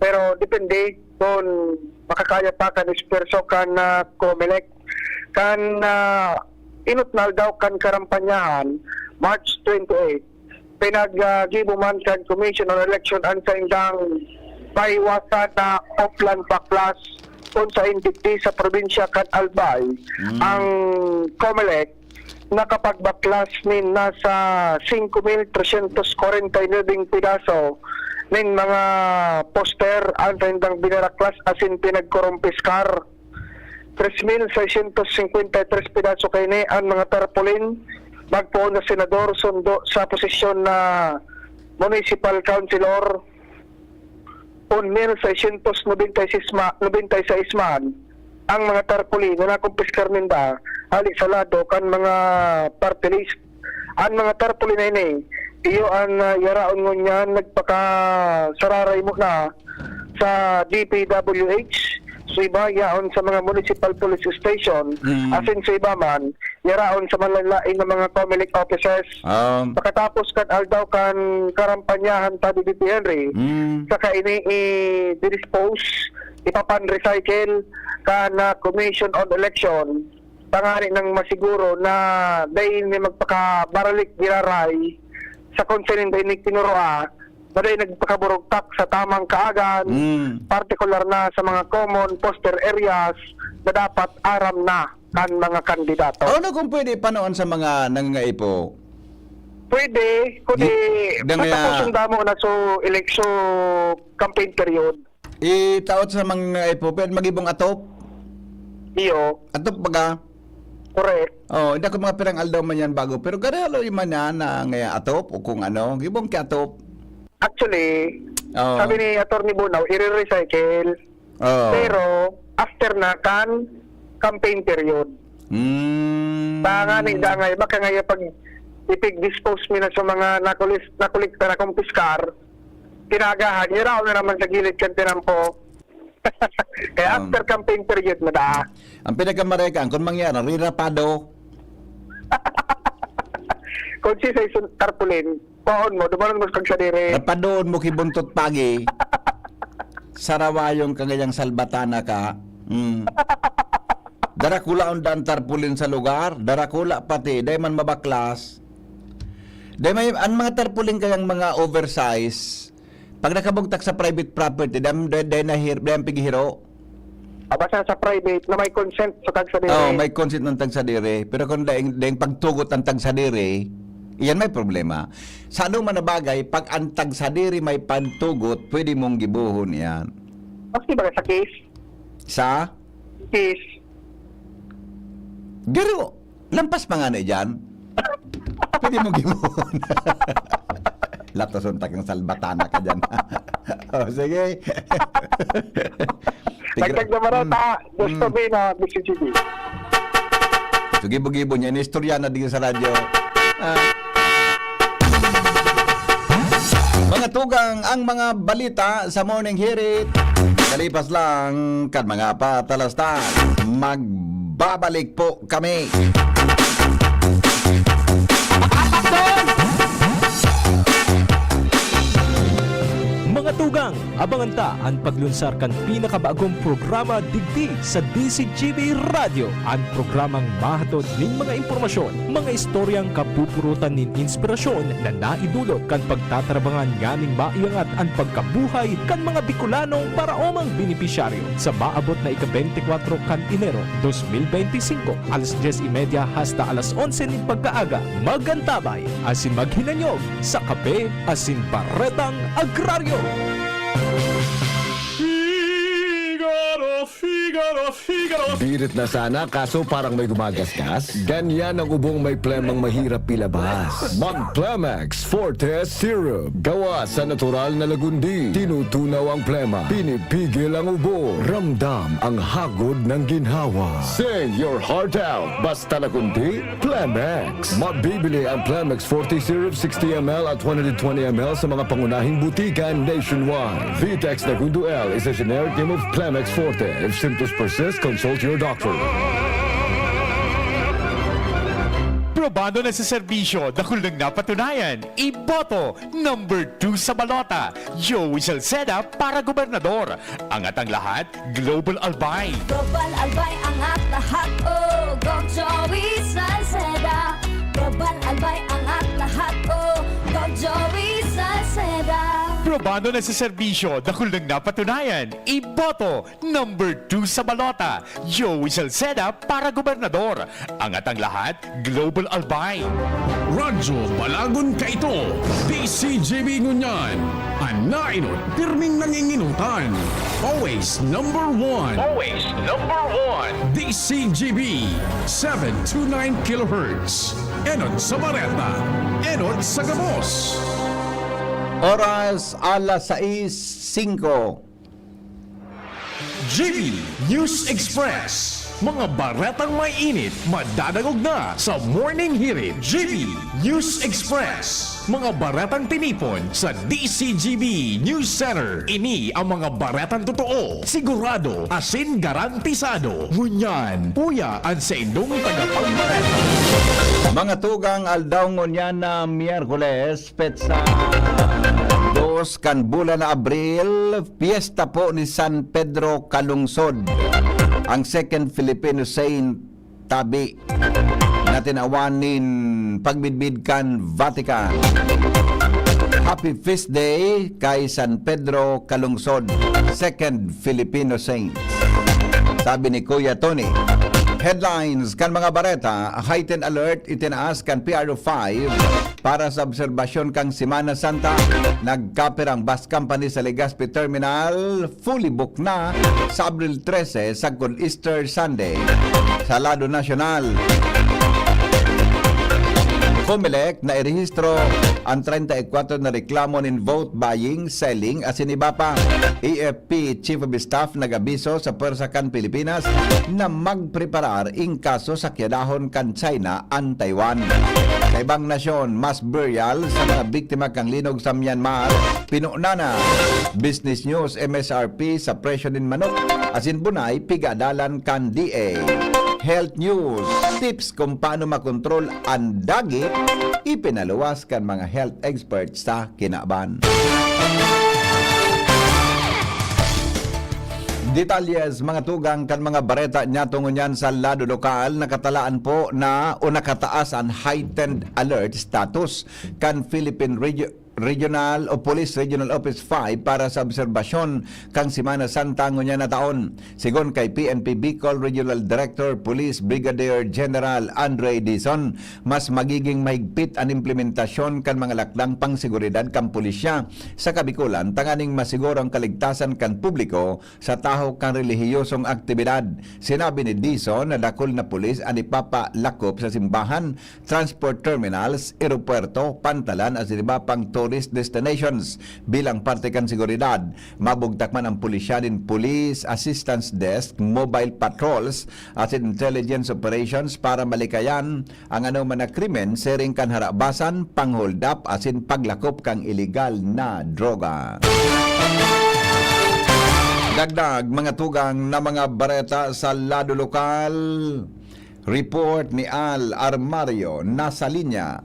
Pero depende kung makakaya pa kan esfuerso kan ah, COMELEC. Kan ah, inot na aldaw kan karampanyahan, March twenty-eight, pinaggibo man kan Commission on Election an saindang pahiwasan na offline baklas kung sain digdi sa probinsya kan Albay. Mm. Ang COMELEC nakapagbaklas nin nasa singko mil tresyentos kwarenta y nuwebeng pidaso nin mga poster an saindang binaraklas asin pinagkorumpiskar. Tres mil seiscientos cincuenta y tres pidaso kaini an mga tarpaulin magpoon na senador sundo sa posisyon na municipal councilor. Un mil seiscientos nobenta y seis ma-, nobenta y seis man ang mga tarpaulin na nakumpiskar ninda hali sa lado kan mga party list. An mga tarpaulin na ini, iyo an ah, yaraon ngunyan nagpakasararay muna sa D P W H, sa iba yaon sa mga municipal police station, Mm. asin sa iba man, yaraon sa manlain-lain na mga COMELEC offices. Um, Pakatapos kan aldaw kan karampanyahan, sabi ni Henry, mm. saka ini i-dispose, ipapan-recycle kan ah, Commission on Election, tangani nang masiguro na dai ini magpakabaralik giraray sa kung sain dai ini kinurua, na dai nagpakaburugtak sa tamang kaagan, Mm. partikular na sa mga common poster areas na dapat aram na kan mga kandidato. Ano kung pwede panoon sa mga nangangaipo? Pwede, kundi Di-, dangaya- patapuson damo na so election campaign period. Itaot sa mga ipo, pwede magibong atop? Iyo, Atop baga? correct. Oh, hindi ako mga pirang aldaw man yan bago. Pero karelo yung man yan na ngaya atop o kung ano. Gibong ki atop. Actually, Oh. sabi ni Attorney Bunao, i-recycle. Oh. Pero, after na kan campaign period. Mm. Tanganing dangay, baka ngaya pag ipig-dispose mi na sa mga nakulis, nakulikta na kumpiskar, kinagahan, iraw na naman sa gilid kan tinampo. Kaya Um. After campaign period na da. Ang pinagkamarikan, kung mangyari, rirapado. Kung si Saison tarpaulin, paon mo, dumanon mo sa kagsadiri. Rapadoon mo kibuntot pagi. Sarawayon ka ngayang salbatana ka. Mm. Darakulaon daan tarpaulin sa lugar. Darakula pati. Dahil man mabaklas. Dahil may, ang mga tarpaulin kayang mga oversize, pag nakabugtak sa private property, dahil, dahil, dahil, nahir, dahil pighiro. Basta sa private na may consent sa kagsadiri. Oh, may consent ng tagsadiri. Pero kung daing, daing pagtugot ng tagsadiri, iyan may problema. Sa anong man na bagay, pag ang tagsadiri may pantugot, pwede mong gibuhon iyan. Maski ba sa case? Sa? Case. Garo, lampas pa nga na dyan. Pwede mong gibuhon. Latason takang salbatana ka dyan. Oh, sige. Dagdag na marata, Mm. Gusto Mm. Bina, B C G B. So, gibo-gibo niya, inistorya na din sa radyo. Ah. Mga tugang, ang mga balita sa Morning Hirit. Kalipas lang kan mga patalastas. Magbabalik po kami. Mga Tugang, abangan ta an paglunsar kan pinakabagong programa digdi sa D C G B Radyo, an programang mahatod nin mga impormasyon, mga istoryang kapupurutan nin inspirasyon na naidulot kan pagtatarabangan nganing maiangat an pagkabuhay kan mga Bicolanong paraomang benepisyaryo. Sa maabot na ika-beintikwatro kan Enero dos mil beintisinko, alas dyes y media hasta alas onse nin pagkaaga, mag-antabay asin maghinanyog sa Kape asin Baretang Agraryo. Figaro, Figaro, Figaro. Birit na sana, kaso parang may gumagasgas. Ganyan ang ubong may plemang mahirap ilabas. Mag-Plemex Forte Syrup. Gawa sa natural na lagundi. Tinutunaw ang plema. Pinipigil ang ubo. Ramdam ang hagod ng ginhawa. Sing your heart out. Basta lagundi, Plemex. Mabibili ang Plemex Forte Syrup sixty M L at one hundred twenty M L sa mga pangunahing butika nationwide. Vitex Nagundo L is a generic name of Plemex Forte. If symptoms persist, consult your doctor. Probado na sa serbisyo, dakul nang napatunayan. Iboto, number two sa balota, Joey Salceda para gobernador. Angat ang lahat, Global Albay. Global Albay, angat lahat, oh, Gov Joey Salceda. Global Albay, angat lahat, oh, Gov Joey Salceda. Probado na sa serbisyo, dakul nang napatunayan. Iboto, number two sa balota, Joey Salceda para gobernador. Angat ang lahat, Global Albay. Radyo Balagon kaito, D C G B ngunyan. An naenot, pirming nanginginutan. Always number one. Always number one. D C G B, seven two nine kilohertz. Enot sa bareta, enot sa gabos. Oras, alas sais singko. G B News Express. Mga baretang may init, madadangog na sa Morning Hirit. G B News Express. Mga baretang tinipon sa D C G B News Center. Ini ang mga baretang totoo, sigurado, asin garantisado. Ngunyan, uya an saindong tagapagbareta. Mga tugang, aldaw ngunyan na Miyerkules, petsa dos kan bulan na Abril, piyesta po ni San Pedro Calungsod, ang Second Filipino Saint tabi na tinawan nin pagmidbid kan Vatican. Happy Feast Day kay San Pedro Calungsod, Second Filipino Saint. Sabi ni Kuya Tony. Headlines kan mga bareta, heightened alert itinaas kan P R O five para sa obserbasyon kan Semana Santa. Nagkapirang bus company sa Legazpi Terminal, fully booked na sa Abril trese, sagkod Easter Sunday. Sa lado nasyonal, Comelec nairehistro ang treinta y cuatro na reklamo nin vote buying, selling, asin iba pa. A F P Chief of Staff nag-abiso sa pwersa kan Pilipinas na magpreparar in kaso sakyadahon kan China an Taiwan. Sa ibang nasyon, mass burial sa mga biktima kan linog sa Myanmar, pinuna na. Business News, M S R P sa presyo nin manok, asin bunay, pigadalan kan D A. Health News, tips kung paano makontrol an dagit, ipinaluwas kan mga health experts sa kinaban. Detalles, mga tugang, kan mga bareta niyato ngunyan sa lado lokal, nakatalaan po na o nakataas an heightened alert status kan Philippine Regio-, Regional o Police Regional Office five para sa obserbasyon kan Semana Santa ngunyan na taon. Sigon kay P N P Bicol Regional Director Police Brigadier General Andre Dizon, mas magiging mahigpit an implementasyon kan mga lakdang pangseguridad kan pulisya sa Kabikolan tanganing masiguro ang kaligtasan kan publiko sa tahaw kan relihiyosong aktibidad. Sinabi ni Dizon na dakul na pulis an ipapalakop sa simbahan, transport terminals, eropuwerto, pantalan asin iba pang tourist destinations bilang parte kan seguridad. Mabugtak man ang pulisya nin Police Assistance Desk, mobile patrols asin intelligence operations para malikayan ang anoman na krimen siring kan harabasan, pangholdap asin paglakop kan iligal na droga. Dagdag, mga tugang, na mga bareta sa lado lokal. Report ni Al Armario, nasa linya.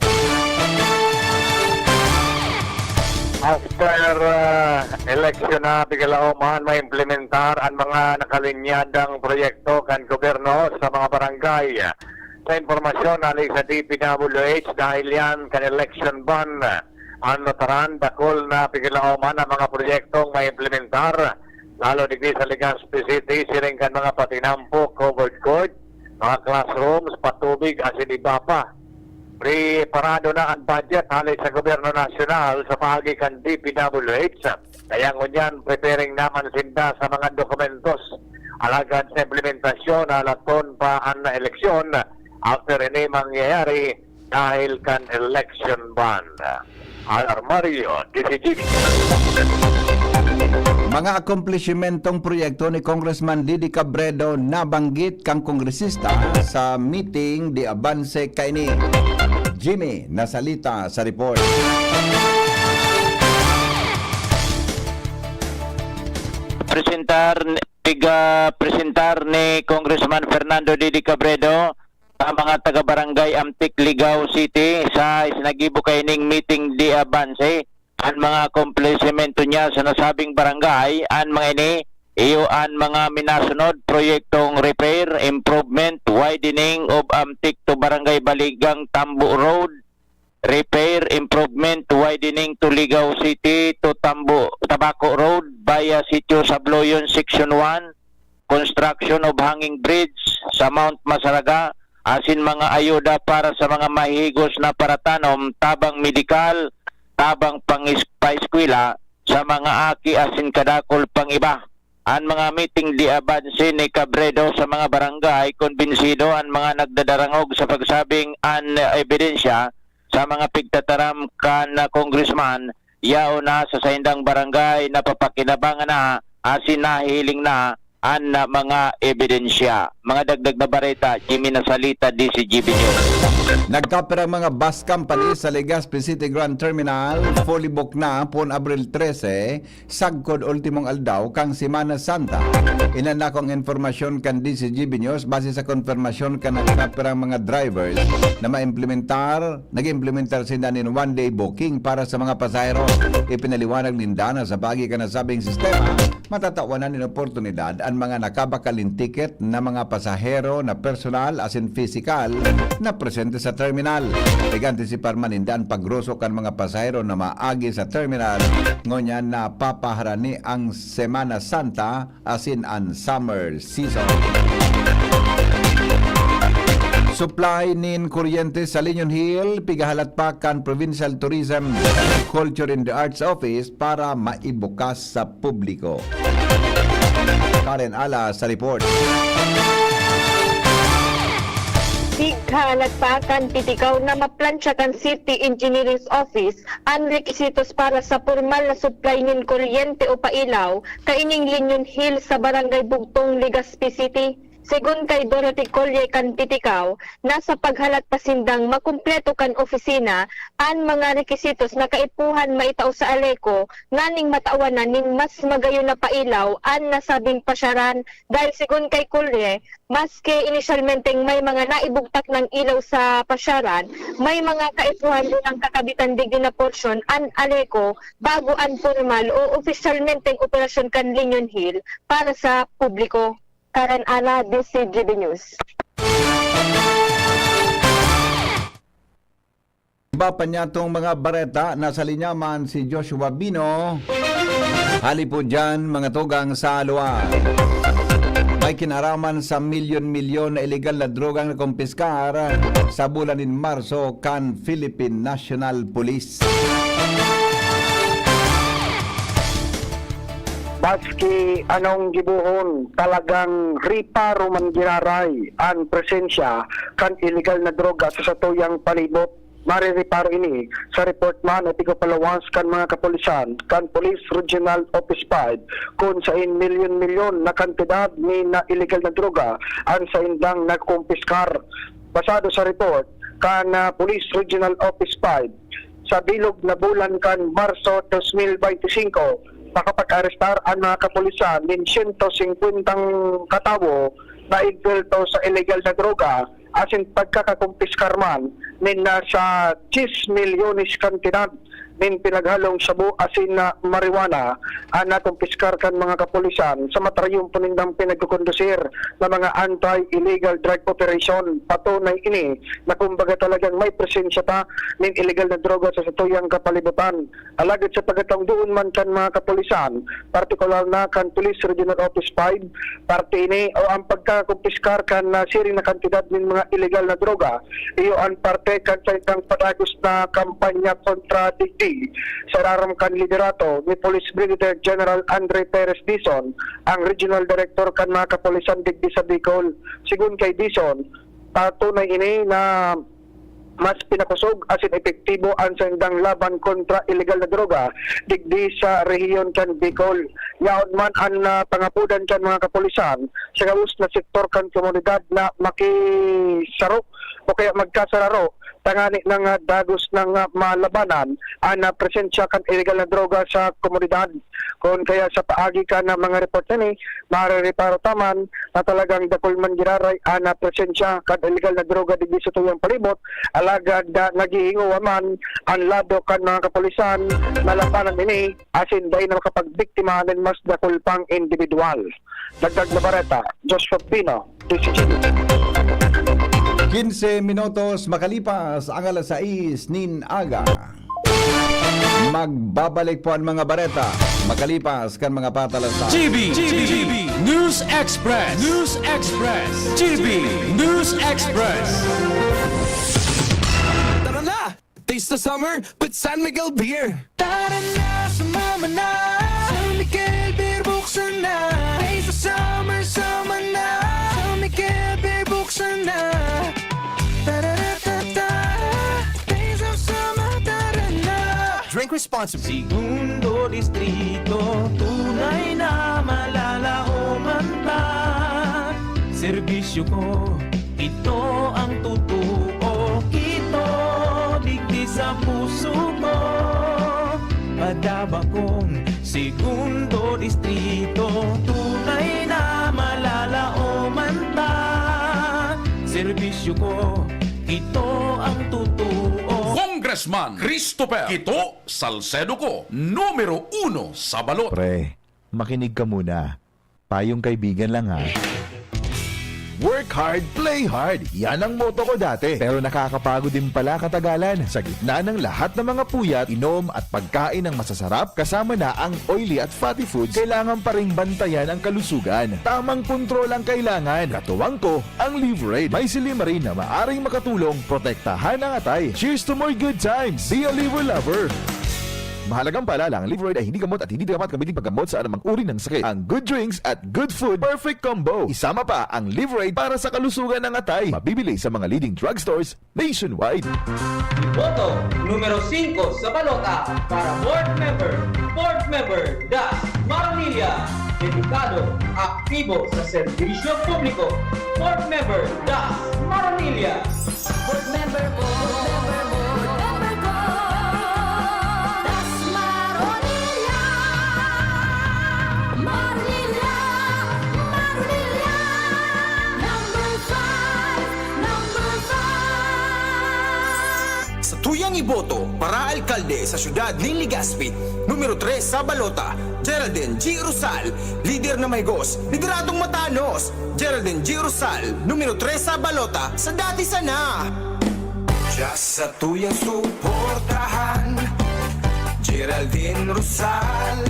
After, ah, election na pigalaoman, maimplementar an mga nakalinyadang proyekto kan gobyerno sa mga barangay. Sa impormasyon hali sa D P W H, dahil yan kan election ban, an nataran, dakul na pigalaoman ang mga proyektong maimplementar, lalo digdi sa Legazpi City, siring kan mga patinampok, covered court, mga classrooms, patubig, asin iba pa. Preparado na an budget hale sa gobyerno nasyonal sa paagi kan D P W H. Kaya ngunyan, preparing naman sinda sa mga dokumentos. Alagad sa implementasyon, halaton pa an eleksyon. After ini mangyayari dahil kan election ban. Al Armario, D C G. Mga akomplisimentong proyekto ni Congressman Didi Cabredo nabanggit kan kongresista sa meeting de avance kaini. Jimmy Nasalita sa report. Presentar, piga-presentar ni Congressman Fernando Didi Cabredo sa mga taga-barangay Amtik, Ligao City, sa isinagibo kaining meeting de avance an mga akomplisimento niya sa nasabing barangay. An mga ini, iyo an mga minasunod, proyektong repair, improvement, widening of Amtik to Barangay Baligang Tambo Road, repair, improvement, widening to Ligao City to Tambo, Tabaco Road via Sitio Sabloyon Section one, construction of hanging bridge sa Mount Masaraga, asin mga ayuda para sa mga mahihigos na paratanom, tabang medikal, tabang pangis-, paeskwela sa mga aki asin kadakul pang iba. An mga meeting de avance ni Cabredo sa mga barangay, kumbinsido an mga nagdadarangog sa pagsabing an ebidensya sa mga pigtataram kan congressman, yaon na sa saindang barangay, napapakinabangan na asin nahihiling na an mga ebidensya. Mga dagdag na bareta, Jimmy Nasalita, D C G B News. Nagkapirang mga bus company sa Legazpi City Grand Terminal, fully booked na poon Abril trese, sagkod ultimong aldaw kan Semana Santa. Iyan na akong impormasyon kan D C G B News base sa konfirmasyon kan nagkapirang mga drivers na maimplementar, nag-implementar sinda nin one-day booking para sa mga pasahero. Ipinaliwanag ninda na sa paagi kan nasabing sistema, matatawan na nin oportunidad an mga nakabakal nin tiket na mga pasahero na personal asin pisikal na presente sa terminal. Pig-antisipar man ninda an pagroso kan mga pasahero na maagi sa terminal, ngunyan na papaharani ang Semana Santa asin an summer season. Supply nin kuryente sa Liñon Hill, pigahalat pa kan Provincial Tourism, Culture and the Arts Office para maibukas sa publiko. Karen Ala sa report. Pighahalat pa kan Titigaw na maplantsa kan City Engineering Office an requisitos para sa pormal na supply nin kuryente o pailaw kaining Liñon Hill sa Barangay Bugtong, Legazpi City. Segun kay Dorothy Colle kan Titigaw, nasa paghalat pa sindang makumpleto kan opisina an mga requisitos na kaipuhan maitao sa ALECO nganing matawan na nin mas magayon na pailaw an nasabing pasyaran, dahil segun kay Colle, maski inisyalmenteng may mga naibugtak nang ilaw sa pasyaran, may mga kaipuhan din ang kakabitan digdi na porsyon an ALECO bago an pormal o opisyalmenteng operasyon kan Liñon Hill para sa publiko. Karen Ana, D C G B News. Iba pa niyatong mga bareta, nasa linya man si Joshua Bino. Hali po dyan, mga tugang sa lugar. May kinaraman sa milyon-milyon na iligal na drogang nakumpiskar sa bulan nin Marso kan Philippine National Police. Maski anong gibohon, talagang riparo man giraray an presensya kan iligal na droga sa satuyang palibot. Maririparo ini sa report man o tigpapalawas kan mga kapulisan kan Police Regional Office five, kun sain milyon-milyon na kantidad nin iligal na droga an saindang nakumpiskar. Basado sa report kan, ah, Police Regional Office five, sa bilog na bulan kan Marso dos mil bente singko, nakapag-arestar an mga kapulisan nin siyento singkwentang katawo na inbelto sa iligal na droga, asin pagkakakumpiskar man nin nasa diyes milyones kantidad nin pinaghalong shabu asin na marijuana an nakumpiskar kan mga kapulisan sa matarayumpo nindang pinagkukondusir na mga anti-illegal drug operation. Patunay ini na kumbaga talagang may presensya pa nin illegal na droga sa satuyang kapalibutan. Alagad sa pagkataong duon man kan mga kapulisan, partikular na kan Police Regional Office five, parte ini o ang pagkakumpiskar kan, ah, siring na kantidad nin mga illegal na droga, iyo an parte kan saindang padagos na kampanya kontra digdi sa irarom kan liderato ni Police Brigadier General Andre Perez Dizon, ang Regional Director kan mga kapulisan digdi sa Bicol. Sigon kay Dizon, patunay ini na mas pinakosog asin epektibo an saindang laban kontra illegal na droga digdi sa rehiyon kan Bicol. Yaon man an, ah, pangapodan kan mga kapulisan sa gabos na sektor kan komunidad na makisaro o kaya magkasararo tangani na nga dagos na nga malabanan an, ah, presensya kan illegal na droga sa komunidad. Kun kaya sa paagi kan mga report na ini, marereparo ta man na talagang dakul man giraray an, ah, presensya kan illegal na droga digdi sa tuyang palibot, alagad, ah, naghihingowa man an lado kan mga kapulisan na labanan ini asin dai na makapagbiktima nin mas dakul pang indibidwal. Dagdag na bareta, Joshua Pino, D C G. Quince minutos makalipas ang alas sais nin aga. Magbabalik po ang mga bareta makalipas kan mga patalasan. G B, G B, News Express, News Express, G B, News Express. Tara na! Taste the summer with San Miguel Beer! Tara na, sumama na! San Miguel Beer, buksan na! Taste the summer, sama na! San Miguel Beer, buksan na! Tararatata! Taste of summer, tara na! Drink responsibly. Segundo Distrito, tunay na malalaoman ta. Serbisyo ko, ito ang totoo. Ito, digdi sa puso ko. Padaba kong Segundo Distrito, tunay na malalaoman ta. Serbisyo ko, ito ang totoo. Congressman Christopher Kito Salcedo ko, numero uno sa balot. Pre, makinig ka muna. Payong kaibigan lang, ha. Work hard, play hard. Yan ang motto ko dati. Pero nakakapagod din pala katagalan. Sa gitna ng lahat ng mga puyat, inom at pagkain ng masasarap, kasama na ang oily at fatty foods, kailangan pa ring bantayan ang kalusugan. Tamang kontrol ang kailangan. Katuwang ko, ang Liverade. May silymarin na maaring makatulong protektahan ang atay. Cheers to more good times! Be a Liver Lover! Mahalagang paalala, ang Liverade ay hindi gamot at hindi dapat gamitin paggamot sa anumang uri ng sakit. Ang good drinks at good food, perfect combo. Isama pa ang Liverade para sa kalusugan ng atay. Mabibili sa mga leading drugstores nationwide. Boto numero singko sa balota para Board Member, Board Member Das Maronilla, dedikado, aktibo sa serbisyo publiko. Board Member Das Maronilla. Board member ko. Board member ko. Das Maronilla. Maronilla. Maronilla. Number five. Number five. Sa tuyang iboto para alkalde sa siyudad nin Legazpi, numero tres sa balota, Geraldine G. Rosal, lider na mahigos, lideradong matanos. Geraldine G. Rosal, numero tres sa balota, sa dati sana. Just sa tuyang suportahan, Geraldine Rosal,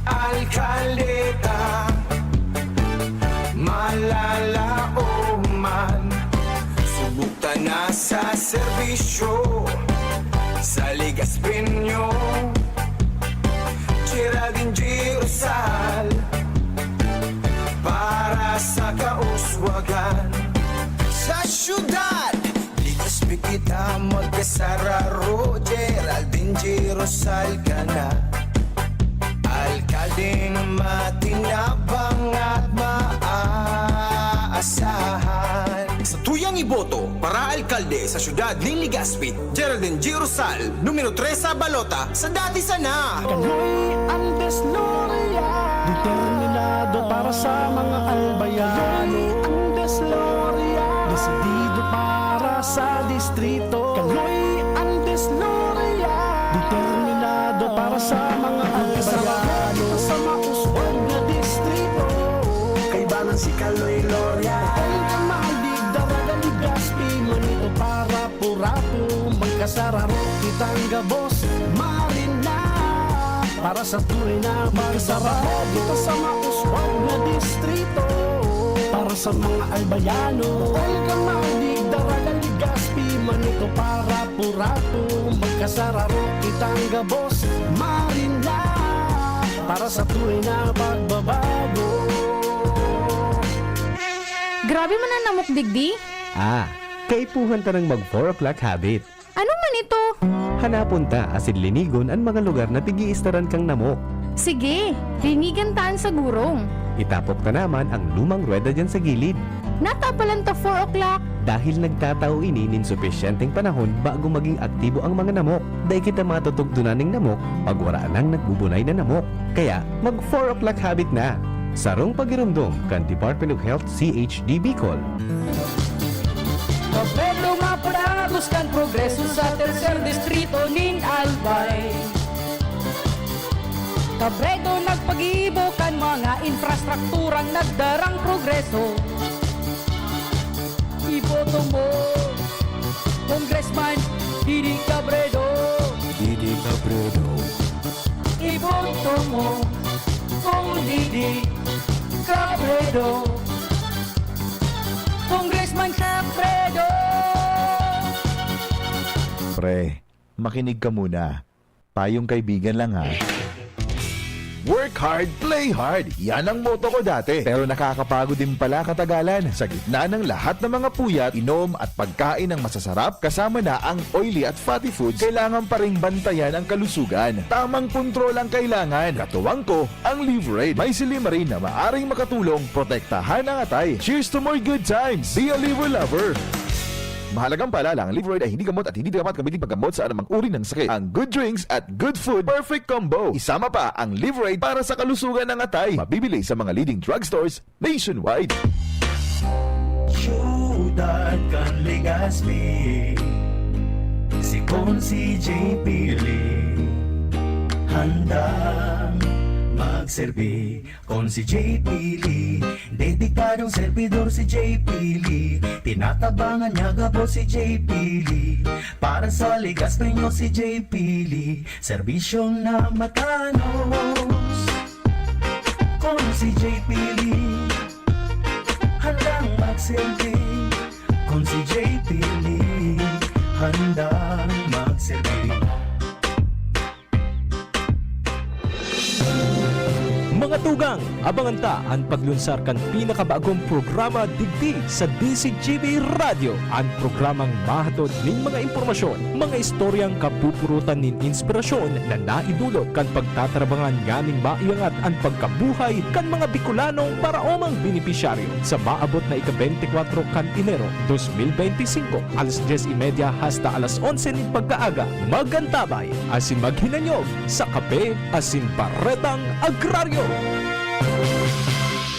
alkaldeta, malalaoman. Subok ta na sa serbisyo, sa Legazpeño, Geraldine G. Rosal, para sa kauswagan sa siyudad. Legazpi kita magkasararo, Geraldine G. Rosal ka na. Alkaldeng matinabang at maaasahan. Sa tuyang iboto para alkalde sa siyudad nin Legazpi, Geraldine G. Rosal, numero tres sa balota, sa dati sana. Kanoy Andes Loria, determinado para sa mga albayano. Kanoy Andes Loria, desidido para sa distrito. Kanoy Andes Loria, Gloria. Olga Malig, Daraga, Legazpi, Manito, Parapu-Rapu, magkasararo kitang gabos, Marina. Para sa tunay na magkasararo kita sa mauswag na distrito. Para sa mga Albayano, Olga Malig, Daraga, Legazpi, Manito, Parapu-Rapu, magkasararo kitang gabos, Marina. Para sa tunay na pagbabago. Grabe man an namok digdi. Ah, kaipuhan ta nang mag four o'clock habit. Ano man ito? Hanapon ta asin linigon an mga lugar na pig-iistaran kan namok. Sige, linigan ta an sa gurong. Itapok ta naman ang lumang ruweda diyan sa gilid. Natapalan ta four o'clock. Dahil nagtatao ini nin supisyenteng panahon bago maging aktibo ang mga namok, dai kita matutugtunan nin namok pag wara nang nagbubunay na namok. Kaya, mag four o'clock habit na! Sarong pagiromdom kan Department of Health, C H D Bicol. Pabedro mapadagos kan progreso sa tercer distrito nin Albay. Cabredo nagpagibo kan mga infrastrukturang nagdarang progreso. Iboto mo, Congressman Didi Cabredo. Didi Cabredo. Iboto mo, Cong Didi Cabredo. Congressman Cabredo. Pre, makinig ka muna. Payong kaibigan lang, ha. Work hard, play hard. Yan ang motto ko dati. Pero nakakapagod din pala katagalan. Sa gitna ng lahat ng mga puyat, inom at pagkain ng masasarap, kasama na ang oily at fatty foods, kailangan pa ring bantayan ang kalusugan. Tamang kontrol ang kailangan. Katuwang ko, ang Livraid. May silymarin na maaring makatulong protektahan ang atay. Cheers to more good times! Be a Liver Lover! Mahalagang paalala, ang Livraid ay hindi gamot at hindi dapat gamitin paggamot sa anumang uri ng sakit. Ang good drinks at good food, perfect combo. Isama pa ang Livraid para sa kalusugan ng atay. Mabibili sa mga leading drugstores nationwide. Siyudad kan Legazpi, si Consi J P Lee, handang magserbi. Consi J P Lee, dedikadong servidor si J P Lee. Tinatabangan niya gabos si J P Lee. Para sa Legazpeño si J P Lee, serbisyong na matanos. Consi J P Lee, handang magserbi. Consi J P Lee, handang magserbi. Mga tugang, abangan ta an paglunsar kan pinakabagong programa digdi sa D Z G B Radyo, an programang mahatod nin mga impormasyon, mga istoryang kapupurutan nin inspirasyon na naidulot kan pagtatarabangan nganing maiangat an pagkabuhay kan mga Bicolanong paraomang benepisyaryo. Sa maabot na ika-bente kwatro kan Enero dos mil bente singko, alas dyes y media hasta alas onse nin pagkaaga, mag-antabay asin maghinanyog sa Kape asin Baretang Agraryo.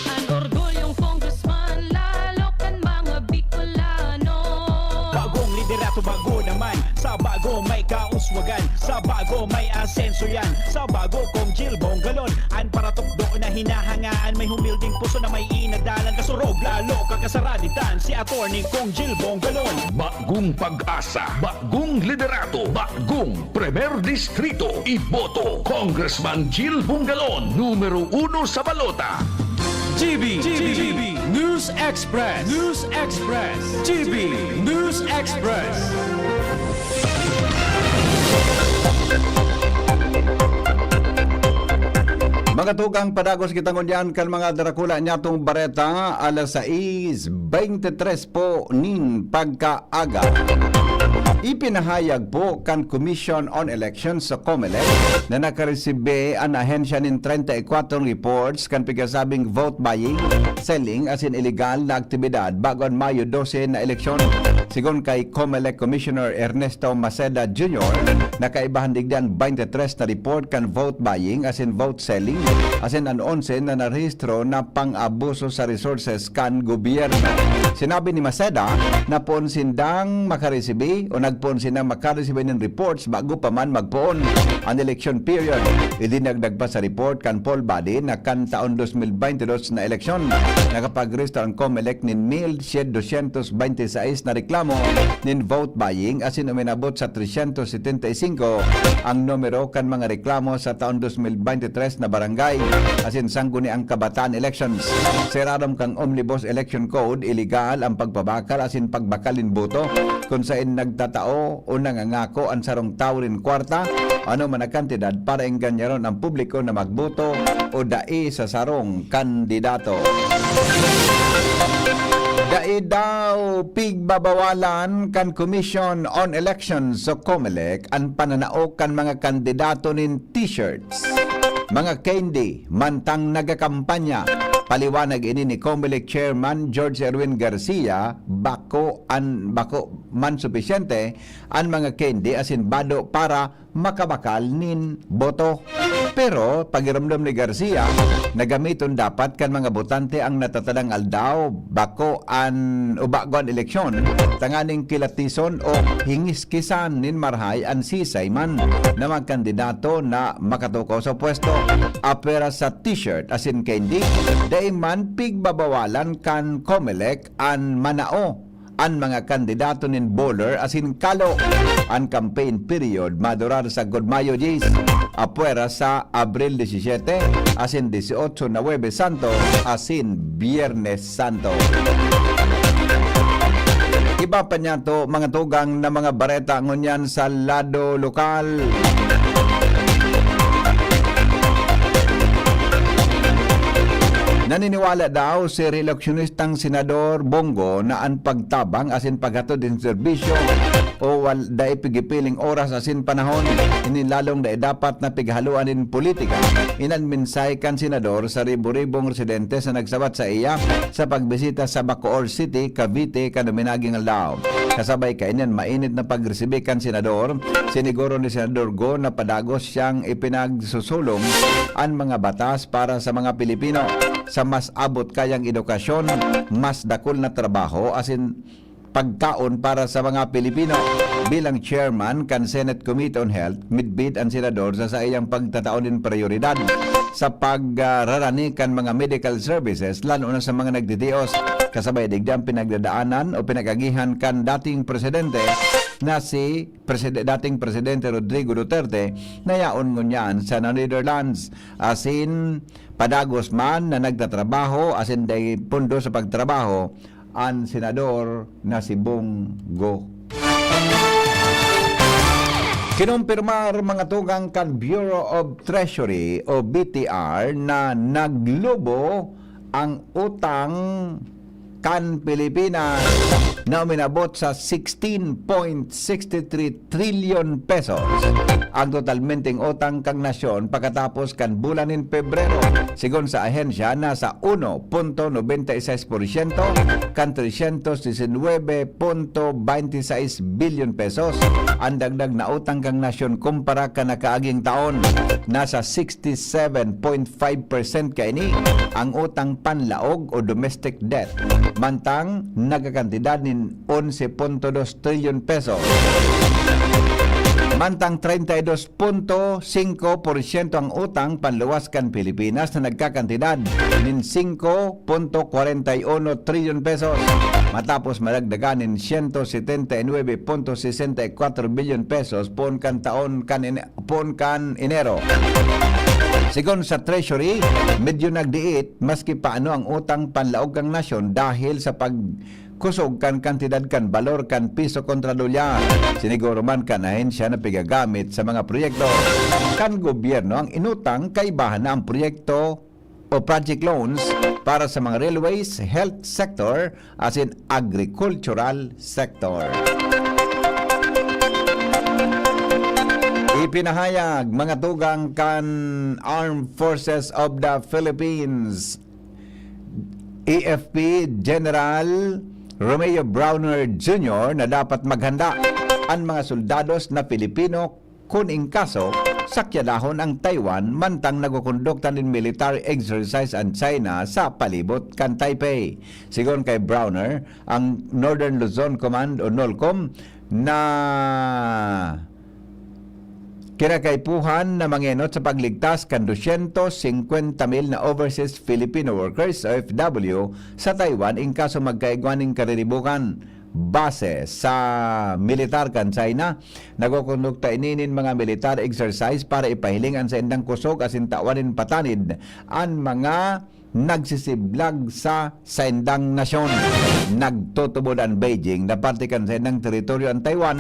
An orgulyong Congressman, lalo kan mga Bicolano. Bagong liderato, bago naman. Sa bago may kauswagan. Sa bago may asenso yan. Sa bago, Cong Jil Bongalon. An paratukdo na hinahangaan. May humilding puso na may inadalan. Kasurog, lalo kakasaraditan. Si Attorney Cong Jil Bongalon. Bagong pag-asa, bagong liderato, bagong Primer Distrito. Iboto, Congressman Jil Bongalon, numero uno sa balota. G B, G B, News Express, News Express, G B, News Express. Mga tugang, padagos kita ngunyan kan mga darakula nyatong bareta, alas sais bente tres po nin pagkaaga. Ipinahayag po kan Commission on Elections sa Comelec na nakaresibi an ahensya nin treinta y cuatro reports kan pigasabing vote buying, selling asin iligal na aktibidad bago an Mayo dose na eleksyon. Sigon kay Comelec Commissioner Ernesto Maceda Junior, nakaibahan digdi an bente tres na report kan vote buying asin vote selling, asin an onse na narehistro na pang-abuso sa resources kan gobyerno. Sinabi ni Maceda na poon sindang makaresibi o Nagpoon sinda makaresibi nin reports bago pa man magpoon an election period. Idinagdag pa sa report kan poll body na kan taon dos mil baynte dos na eleksyon, nakapagrehisto ang Comelec nin mil dosyentos baynte sais na reklamo nin vote buying asin uminabot sa tresyentos setenta y singko ang numero kan mga reklamo sa taon dos mil baynte tres na barangay asin sangguniang kabataan elections. Sa irarom kan Omnibus Election Code, ilegal ang pagpabakal asin pagbakal nin boto kun saen nagtatao o nangangako an sarong tawo nin kwarta o anoman na kantidad para engganyaron ang publiko na magboto o dai sa sarong kandidato. Dai daw pigbabawalan kan Commission on Elections o Comelec an pananao kan mga kandidato nin t-shirts, mga candy, mantang nagakampanya. Paliwanag ini ni Comelec Chairman George Erwin Garcia, bako an, bako man supisyente an mga candy asin bado para makabakal nin boto. Pero, pagiromdom ni Garcia, na gamiton dapat kan mga botante ang natatadang aldaw, bako an, o bago an eleksyon, tanganing kilatison o hingiskisan nin marahay an sisay man na mga kandidato na makatukaw sa pwesto. Apwera sa t-shirt asin candy, dai man pigbabawalan kan Comelec an manao an mga kandidato nin bowler asin kalo. An campaign period madurar sagkod Mayo diyes, apwera sa Abril disisete asin disyotso na Huwebes Santo asin Biyernes Santo. Iba pa niyato, mga tugang, na mga bareta ngunyan sa lado lokal. Naniniwala daw si reeleksyonistang Senador Bong Go na an pagtabang asin paghatod nin serbisyo o wal-, dai pigipiling oras asin panahon, ini lalong dai dapat na pighaloan nin politika. Iyan an mensahe kan senador sa ribo-ribong residente sa nagsabat saiya sa pagbisita sa Bacoor City, Cavite, kan minaging aldaw. Kasabay kaini an mainit na pagresibi kan senador, siniguro ni Senador Go na padagos siyang ipinagsusulong an mga batas para sa mga Pilipino sa mas abot kayang edukasyon, mas dakul na trabaho, asin pagkaon para sa mga Pilipino. Bilang chairman kan Senate Committee on Health, midbid an senador sa saiyang pagtatao nin prayoridad sa pagrarani kan mga medical services, lalo na sa mga nagtitios. Kasabay digdi an pinagdadaanan o pinag-agihan kan dating presidente na si Preside-, dating Presidente Rodrigo Duterte, na yaon ngunyan sa Netherlands. Asin, padagos man na nagtatrabaho asin dai pondo sa pagtrabaho an senador na si Bong Go. Kinumpirmar, mga tugang, kan Bureau of Treasury o B T R na naglubo ang utang kan Pilipinas na uminabot sa sixteen point six three trillion pesos. Ang totalmenteng utang kan nasyon pakatapos kan bulan nin Pebrero, sigon sa ahensya, nasa uno punto nobenta y seis porsyento kan tresyentos disinwebe punto baynte sais bilyon pesos. An dagdag na utang kan nasyon kumpara kan nakaaging taon, nasa sixty seven point five percent kaini ang utang panlaog o domestic debt, mantang nagkakantidad nin onse punto dos trilyon pesos. Mantang treinta y dos punto singko porsyento ang utang panluwas kan Pilipinas na nagkakantidad nin singko punto kwarenta y uno trilyon pesos, matapos madagdagan nin siyento setenta y nuebe punto sesenta y kwatro bilyon pesos poon kan taon kan ine-, poon kan Enero. Sigon sa Treasury, medyo nagdiit maski paano ang utang panlaog kan nasyon dahil sa pagkusog kan kantidad kan balor kan piso kontra dolyar. Siniguro man kan ahensya na pigagamit sa mga proyekto kan gobyerno ang inutang, kaibahan na ang proyekto o project loans para sa mga railways, health sector, asin agricultural sector. Ipinahayag, mga tugang, kan Armed Forces of the Philippines, A F P, General Romeo Brawner Junior na dapat maghanda an mga soldados na Pilipino kun in kaso, sakyadahon ang Taiwan mantang nagkukondukta nin military exercise an China sa palibot kan Taipei. Sigon kay Brawner, ang Northern Luzon Command o NOLCOM na kinakaipuhan na mangenot sa pagligtas kan dosyentos singkwenta mil na overseas Filipino workers o O F W sa Taiwan in kaso magkaigwa nin kariribukan. Base sa militar kan China, nagkukondukta ini nin mga military exercise para ipahiling an saindang kusog asin tawan nin patanid an mga nagsisiblag sa saindang nasyon. Nagtutubod an Beijing na parte kan saindang teritoryo an Taiwan,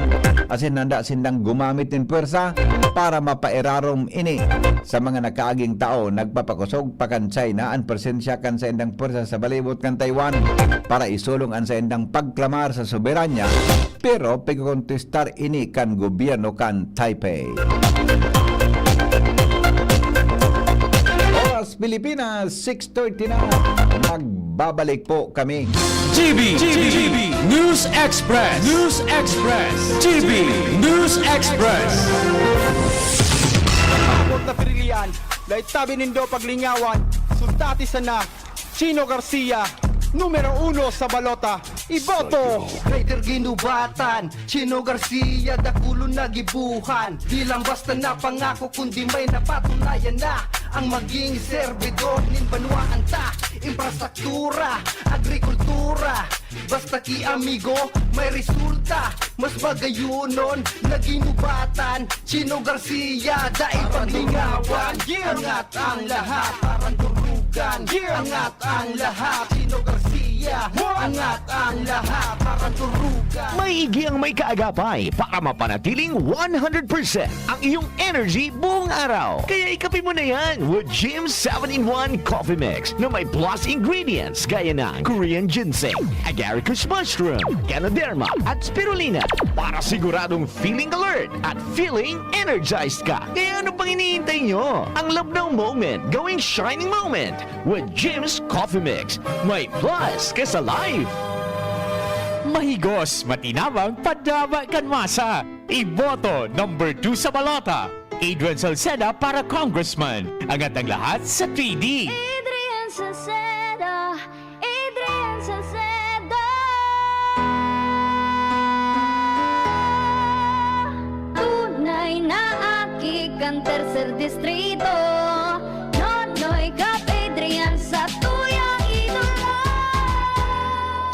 asin handa sindang gumamit nin pwersa para mapairarom ini. Sa mga nakaaging tawo, nagpapakosog pa kan China an presensya kan saindang pwersa sa palibot kan Taiwan para isulong an saindang pagklamar sa soberanya, pero pigkokontestar ini kan gobyerno kan Taipei. Oras Pilipinas, six thirty na. Magbabalik po kami. G B, G B, News Express, News Express, G B, News Express. Abot na pirilian, dai tabi nindo paglingawan, suldati sana, Chino Garcia, numero uno sa balota, iboto! Rider ginubatan, Chino Garcia, dakulon na gibuhan. Di lang basta napangako, kundi may napatunayan na. Ang maging serbidor nin banwaan ta, infrastruktura, agrikultura. Basta ki amigo, may resulta, mas bagayunon na ginubatan. Chino Garcia, dai paglingawan. Angat ang lahat, parang durugan. Angat ang lahat, Chino Garcia. Angat ang lahat, parang durugan. Maigi ang may kaagapay para mapanatiling one hundred percent ang iyong energy buong araw. Kaya ikape mo na yan with Jim seven-in-one Coffee Mix na may plus ingredients gaya ng Korean ginseng, agaricus mushroom, ganoderma, at spirulina para siguradong feeling alert at feeling energized ka. Kaya ano pang hinihintay nyo? Ang Labnaw Moment, gawing shining moment with Jim's Coffee Mix. May plus ka sa life! Mahigos, matinabang, padaba kan masa. Iboto number two sa balota, Adrian Salceda para congressman. Angat ang lahat sa three D. Adrian Salceda, Adrian Salceda. Tunay na aki kan tercer distrito. Nonoy Kap Adrian sa tuyang idolo.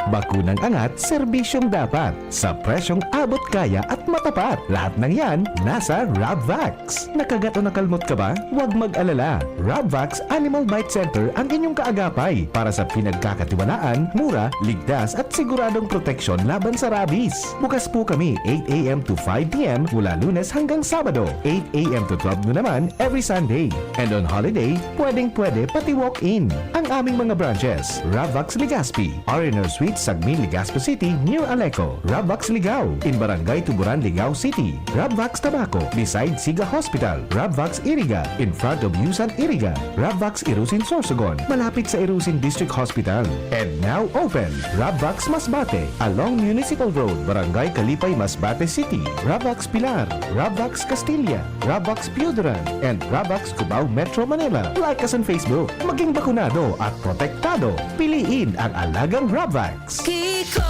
Bakunang angat, serbisyong dapat. Sa presyong abot kaya at matapat. Lahat ng yan nasa Rabvax. Nakagat o nakalmot ka ba? Huwag mag-alala. Rabvax Animal Bite Center ang inyong kaagapay para sa pinagkakatiwalaan, mura, ligtas at siguradong proteksyon laban sa rabies. Bukas po kami eight a m to five p m mula Lunes hanggang Sabado, eight a m to twelve noon naman every Sunday. And on holiday, pwedeng-pwede pati walk-in. Ang aming mga branches, Rabvax Legazpi, R and R Suite, Sagmin, Legazpi City, near Aleco. Rabvax Ligao, in Barangay Tuburan, Ligao City. Rabvax Tabaco, beside Siga Hospital. Rabvax Iriga, in front of Yusan Iriga. Rabvax Irusin Sorsogon, malapit sa Irusin District Hospital. And now open, Rabvax Masbate, along Municipal Road, Barangay Kalipay, Masbate City. Rabvax Pilar, Rabvax Castilla, Rabvax Pioduran, and Rabvax Cubao, Metro Manila. Like us on Facebook. Maging bakunado at protektado. Piliin ang alagang Rabvax. Kiko,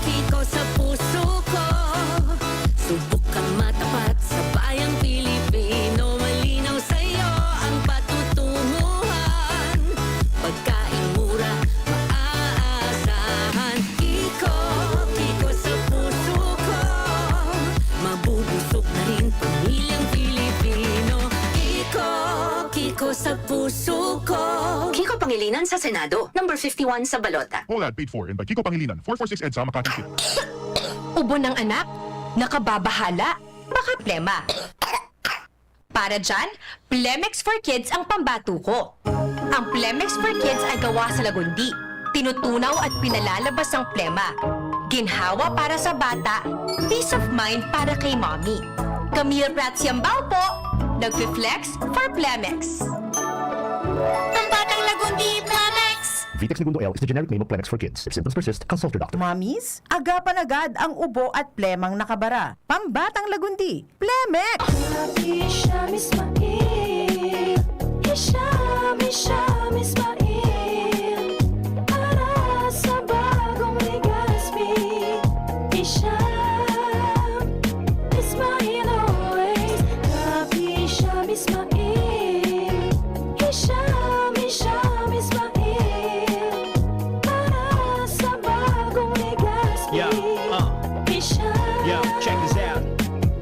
Kiko sa puso ko. Subok kang matapat sa bayang Pilipino. Malinaw sa'yo ang patutunguhan. Pagkain mura, maaasahan. Kiko, Kiko sa puso ko. Mabubusog na rin pamilyang Pilipino. Kiko, Kiko sa puso ko. Kiko Pangilinan sa Senado, number fifty-one sa balota. All ad paid for and by Kiko Pangilinan, four four six EDSA, Makati City. Ubo ng anak, nakababahala, baka plema. Para dyan, Plemex for Kids ang pambatuko. Ang Plemex for Kids ay gawa sa lagundi. Tinutunaw at pinalalabas ang plema. Ginhawa para sa bata, peace of mind para kay mommy. Camille Prats Yambao po, nagfi-flex for Plemex. Pambatang Lagundi, Plemex! Vitex Negundo L is the generic name of Plemex for Kids. If symptoms persist, consult your doctor. Mommies, agapan agad ang ubo at plemang nakabara. Pambatang Lagundi, Plemex! Happy Sham Ismail. Hisham, Hisham Ismail. Para sa bagong Legazpi. Hisham. Yeah, uh, Hisham, yeah, check this out.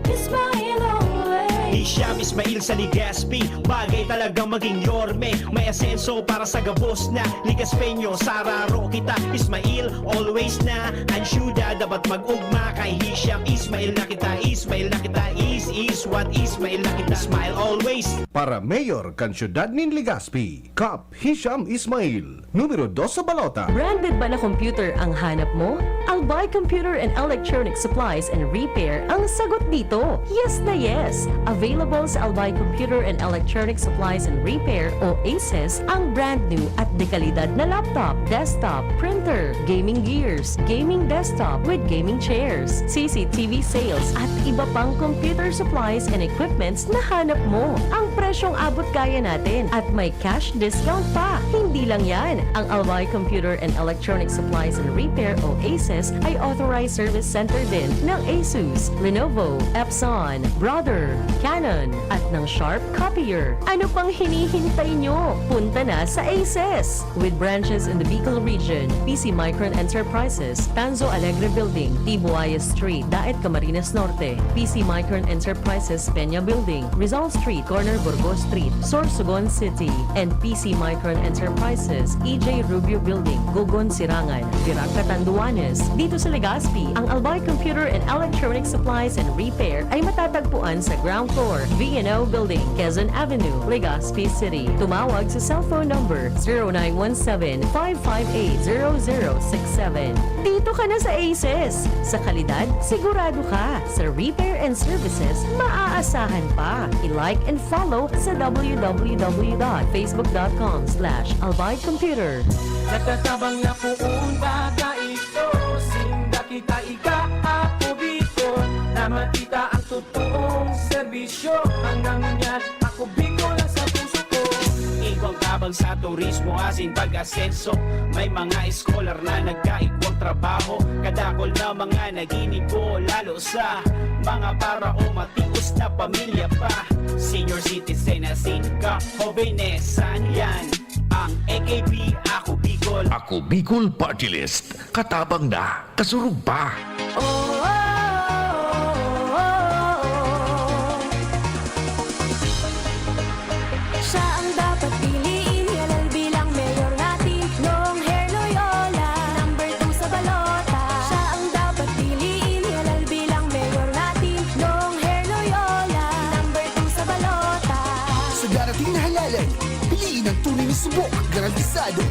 Ismail always. Hisham Ismail sa Legazpi, bagay talagang maging yorme. May asenso para sa gabos na Legazpeño. Sararo kita, Ismail always na. Ang syudad dapat mag-ugma kay Hisham Ismail na kita. Ismail na kita, is, is what, Ismail na kita. Smile always. Para mayor kan syudad nin Legazpi, Kap Hisham Ismail, numero dos sa balota. Branded ba na computer ang hanap mo? Albay Computer and Electronic Supplies and Repair ang sagot dito. Yes na yes! Available sa Albay Computer and Electronic Supplies and Repair o ACES ang brand new at dekalidad na laptop, desktop, printer, gaming gears, gaming desktop with gaming chairs, C C T V sales at iba pang computer supplies and equipments na hanap mo. Ang presyong abot kaya natin at may cash discount pa. Hindi lang yan, ang Albay Computer and Electronic Supplies and Repair o ACES ay authorized service center din ng Asus, Lenovo, Epson, Brother, Canon, at ng Sharp Copier. Ano pang hinihintay nyo? Punta na sa ACES! With branches in the Bicol region, P C Micron Enterprises, Tanzo Alegre Building, Tibuayas Street, Daet, Camarines Norte, P C Micron Enterprises, Peña Building, Rizal Street, corner Burgos Street, Sorsogon City, and P C Micron Enterprises, E J Rubio Building, Gogon, Sirangan, Virac, Catanduanes. Dito sa Legazpi, ang Albay Computer and Electronic Supplies and Repair ay matatagpuan sa ground floor, V and O Building, Quezon Avenue, Legazpi City. Tumawag sa cellphone number zero nine one seven, five five eight, zero zero six seven. Dito ka na sa ACES! Sa kalidad, sigurado ka. Sa repair and services, maaasahan pa. I-like and follow sa w w w dot facebook dot com slash albay computer. Natatabang na poon baga ito, sinda kita ika, ako Bicol, na makita ang totoong serbisyo. Ang nangunyat, ako Bicol, ang sa puso ko. Igwang tabang sa turismo, asin pag-asenso. May mga eskolar na nagkaigwang trabaho. Kadakol na mga naginibo, lalo sa mga para o matios na pamilya pa. Senior citizen asin ka, jovenes, yan. Ang A K P, Ako Bicol. Ako Bicol Party List. Katabang na, kasurog pa. Oh, oh, oh, oh, oh. Siya ang dapat piliin, halal bilang mayor natin, long hair Loyola, number two sa balota. Siya ang dapat piliin, halal bilang mayor natin, long hair Loyola, number two sa balota. Sa darating na halalan, piliin ang tunay na subok, garantisado.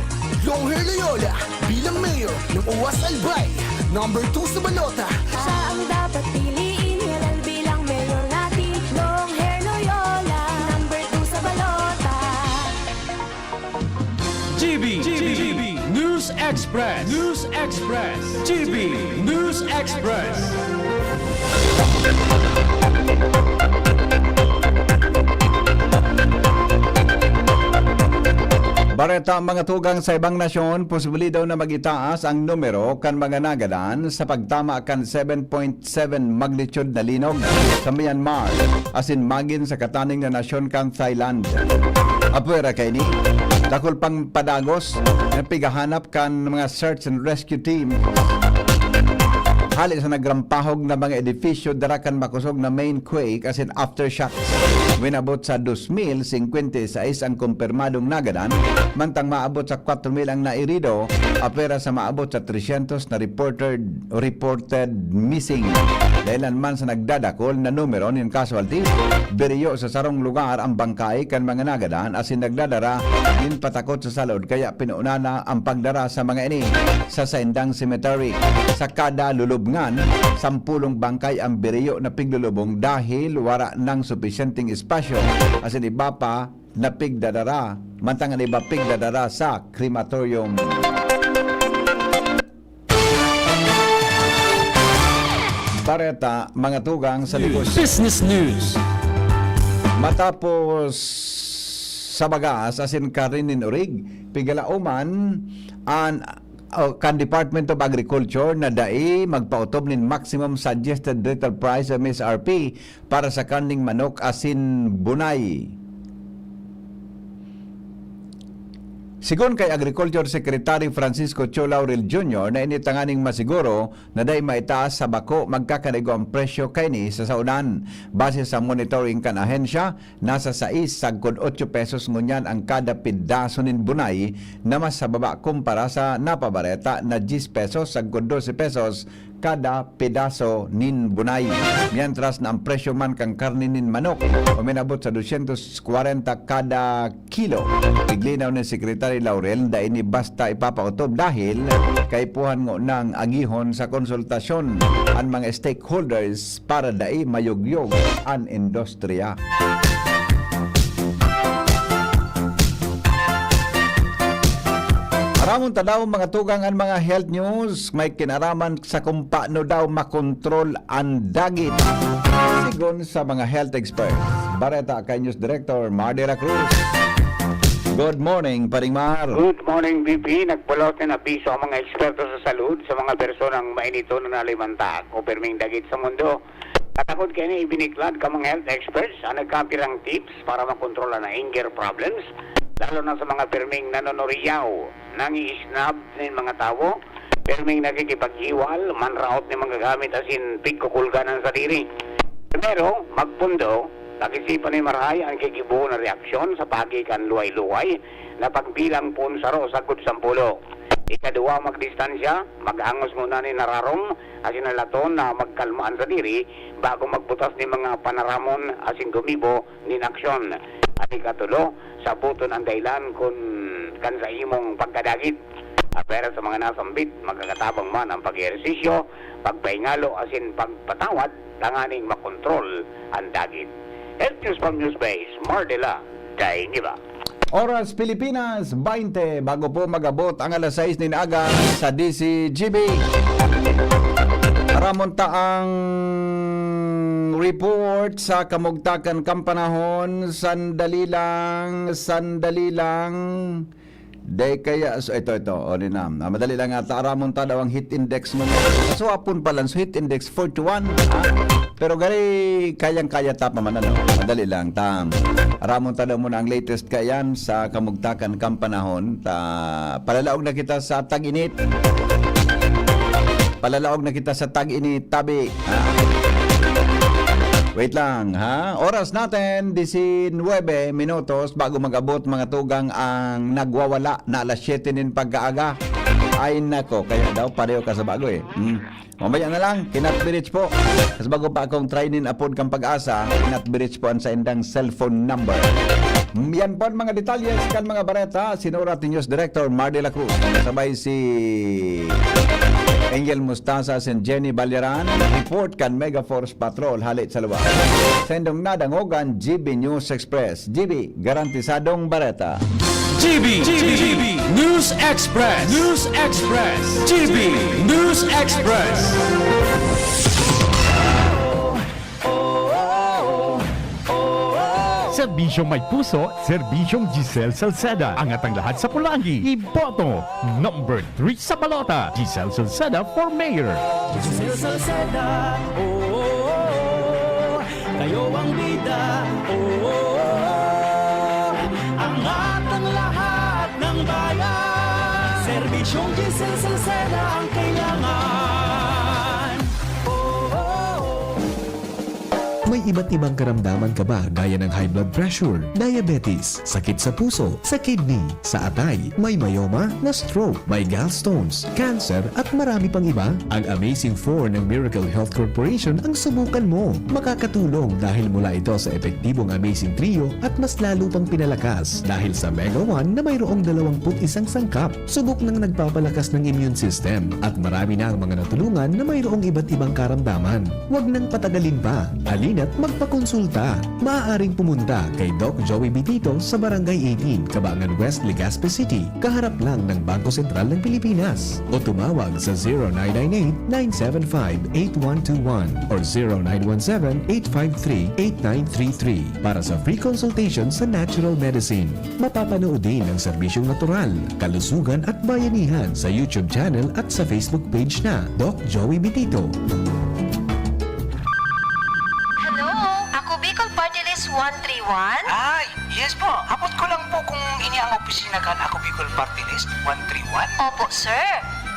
Long hair Loyola, bilang mayor ng Uwas Albay, number two sa balota. Siya ang dapat piliin, halal bilang mayor natin, long hair Loyola, number two sa balota. G B, G B, News Express, News Express, G B News Express. Bareta, mga tugang sa ibang nasyon, posible daw na mag-itaas ang numero kan mga nagadan sa pagtama kan seven point seven magnitude na linog sa Myanmar, asin magin sa kataning na nasyon kan Thailand. Apwera kaini, dakul pang padagos na pighahanap kan mga search and rescue team hale sa nagrampahog na mga edifisyo dara kan makosog na main quake asin aftershocks. Winabot sa dos mil singkwenta y seis ang kumpirmadong nagadan, mantang maabot sa kwatro mil ang nairido, apwera sa maabot sa tresyentos na reported, reported missing. Dahelan man sa nagdadakol na numero nin casualties, biriyo sa sarong lugar ang bangkay kan mga nagadan asin nagdadara nin patakot sa salud, kaya pinuunana ang pagdara sa mga ini sa saindang cemetery. Sa kada lulubngan, sampulong bangkay ang biriyo na piglulubong dahil wara nang supisyenteng espasyo, asin iba pa na pigdadara, mantang an iba pigdadara sa crematorium. Bareta, mga tugang sa negosyo. Business News. Matapos sa bagas asin karne nin orig, pigalaoman an, o, kan Department of Agriculture na dai magpaotob nin maximum suggested retail price, M S R P, para sa karneng manok asin bunay. Sigon kay Agriculture Secretary Francisco Cho Laurel Junior na ini tanganing masiguro na dai maitaas sa bako magkakaigo ang presyo kaini sa saunan. Base sa monitoring kan ahensya, nasa sais sagkod otso pesos ngunyan ang kada pedaso nin bunay, na mas sa baba kumpara sa napabareta na diyes pesos sagkod dose pesos kada pedaso nin bunay. Mientras na ang presyo man kan karne nin manok uminabot sa dosyentos kwarenta kada kilo. Iglinaw ni Secretary Laurel, dai ini basta ipapaotob dahil kaipuhan ngunang agihon sa konsultasyon an mga stakeholders para dai mayugyog an industriya. Aramon ta daw, mga tugang, an mga health news may kinaraman sa kung paano daw makontrol an dagit. Sigon sa mga health experts. Bareta kay News Director Mar de la Cruz. Good morning, Paring Mar. Good morning, B P. Nagpulaot nin abiso ang mga eksperto sa salud sa mga personang mainito na nalimantag o pirming dagit sa mundo. Katakod kaini, ibiniklad kan mga health experts an nagkapirang tips para makontrol an anger problems, lalo na sa mga pirming nanonoriyaw, nangi-snub nin mga tawo, pirming nakikipag-iwal, manraot nin mga gamit asin pigkukulgan an sadiri. Primero, magpundo, pag-isipan nin marahay an gigibo na reaksyon sa paagi kan luhay-luhay na pagbilang poon saro sagkod sampulo. Ikaduwa, magdistansya, mag-angos ngona nin nararom asin halaton na magkalma an sadiri bago magbutas nin mga panaramon asin gumibo nin aksyon. An ikatulo, saboton an dahilan kun kan sa imong pagkadagit. Apwera sa mga nasambit, makakatabang man an pag-ehersisyo, pagpahingalo asin pagpatawad tanganing makontrol an dagit. Health News from Newsbase, Mar de la Dainiba. Oras Pilipinas, baynte bago po mag-abot ang alas sais nin aga sa D C G B. Aramon ta ang report sa kamugtakan kan panahon. Sandali lang, sandali lang. Di kaya, so, ito, ito, o, di na. Ah, madali lang ata. Aramon ta daw ang heat index mo. So, hapon pa lang, so heat index forty-one. Ah, pero gari, kayang-kaya ta pa man, ano? Madali lang ta. Aramon ta daw muna ang latest kayan sa kamugtakan kan panahon. Ta, palalaog na kita sa tag-init. Palalaog na kita sa tag-init, tabi. Ah. Wait lang, ha? Oras natin, disinwebe minutos bago mag-abot, mga tugang, ang nagwawala na alas siyete nin pagkaaga. Ay nako, kaya daw pareho ka sa bago eh. Hmm. Mamaya na lang, kinatbirits po. Mas bago pa akong try nin apod kan Pag-asa, kinatbirits po ang saindang cellphone number. Yan po ang mga detalles kan mga bareta. Sinurat ni News Director Mar de la Cruz. Sabay si Angel Mustasa and Jenny Balyaran. Report kan Mega Force Patrol, hale sa luwas. Sa indong nadangogan, G B News Express. G B, garantisadong bareta. G B, G B, News Express, News Express, G B News Express. Serbisyong may puso, serbisyong Giselle Salceda. Angat ang lahat sa pulanggi. Iboto. Number three sa balota, Giselle Salceda for mayor. Giselle Salceda, oo, kayo ang bida, oo, angat ang lahat ng bayan. Serbisyong Giselle Salceda ang kailangan. Oo. May iba't ibang karamdaman ka ba, gaya ng high blood pressure, diabetes, sakit sa puso, sa kidney, sa atay, may myoma, na-stroke, may gallstones, cancer, at marami pang iba? Ang Amazing Four ng Miracle Health Corporation ang subukan mo. Makakatulong dahil mula ito sa epektibong Amazing Trio at mas lalo pang pinalakas dahil sa Mega One na mayroong dalawampu't isang sangkap. Subok nang nagpapalakas ng immune system at marami na ang mga natulungan na mayroong iba't ibang karamdaman. Huwag nang patagalin pa. Halina't magpakonsulta. Maaaring pumunta kay Doc Joey Bitito sa Barangay eighteen, Cabangan West, Legazpi City, kaharap lang ng Bangko Sentral ng Pilipinas. O tumawag sa zero nine nine eight, nine seven five, eight one two one or zero nine one seven, eight five three, eight nine three three para sa free consultation sa natural medicine. Mapapanood din ang serbisyong natural, kalusugan at bayanihan sa YouTube channel at sa Facebook page na Doc Joey Bitito. Hello! Ako, Bicol Party List One three one? Ay, yes po. Hapot ko lang po kung ini ang opisina kan Ako Bicol Party List, one three one? Opo, sir.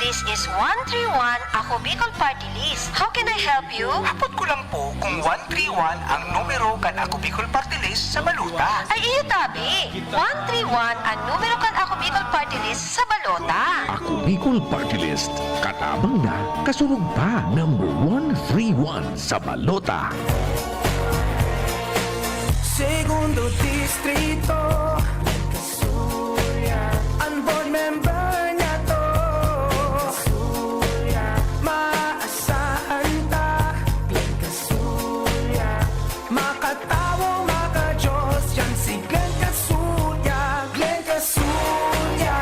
This is one three one Ako Bicol Party List. How can I help you? Hapot ko lang po kung one three one ang numero kan Ako Bicol Party List sa balota. Ay, iyo tabi. One three one ang numero kan Ako Bicol Party List sa balota. Ako Bicol Party List. Katabang na, kasurog pa. Number one three one sa balota. Segundo Distrito, Kasuya. Ang board member niya to, Kasuya. Maasahan ta, Glenn Kasuya. Makatawo, makajos, yan si Glenn Kasuya. Glenn Kasuya.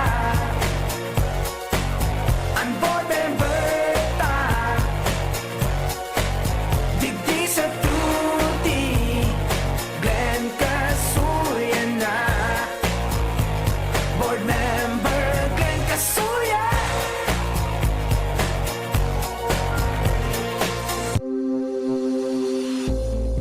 Ang board member ta. Digdi sa tuti, Glenn Kasuya na. Board member, Glenn Kasuya.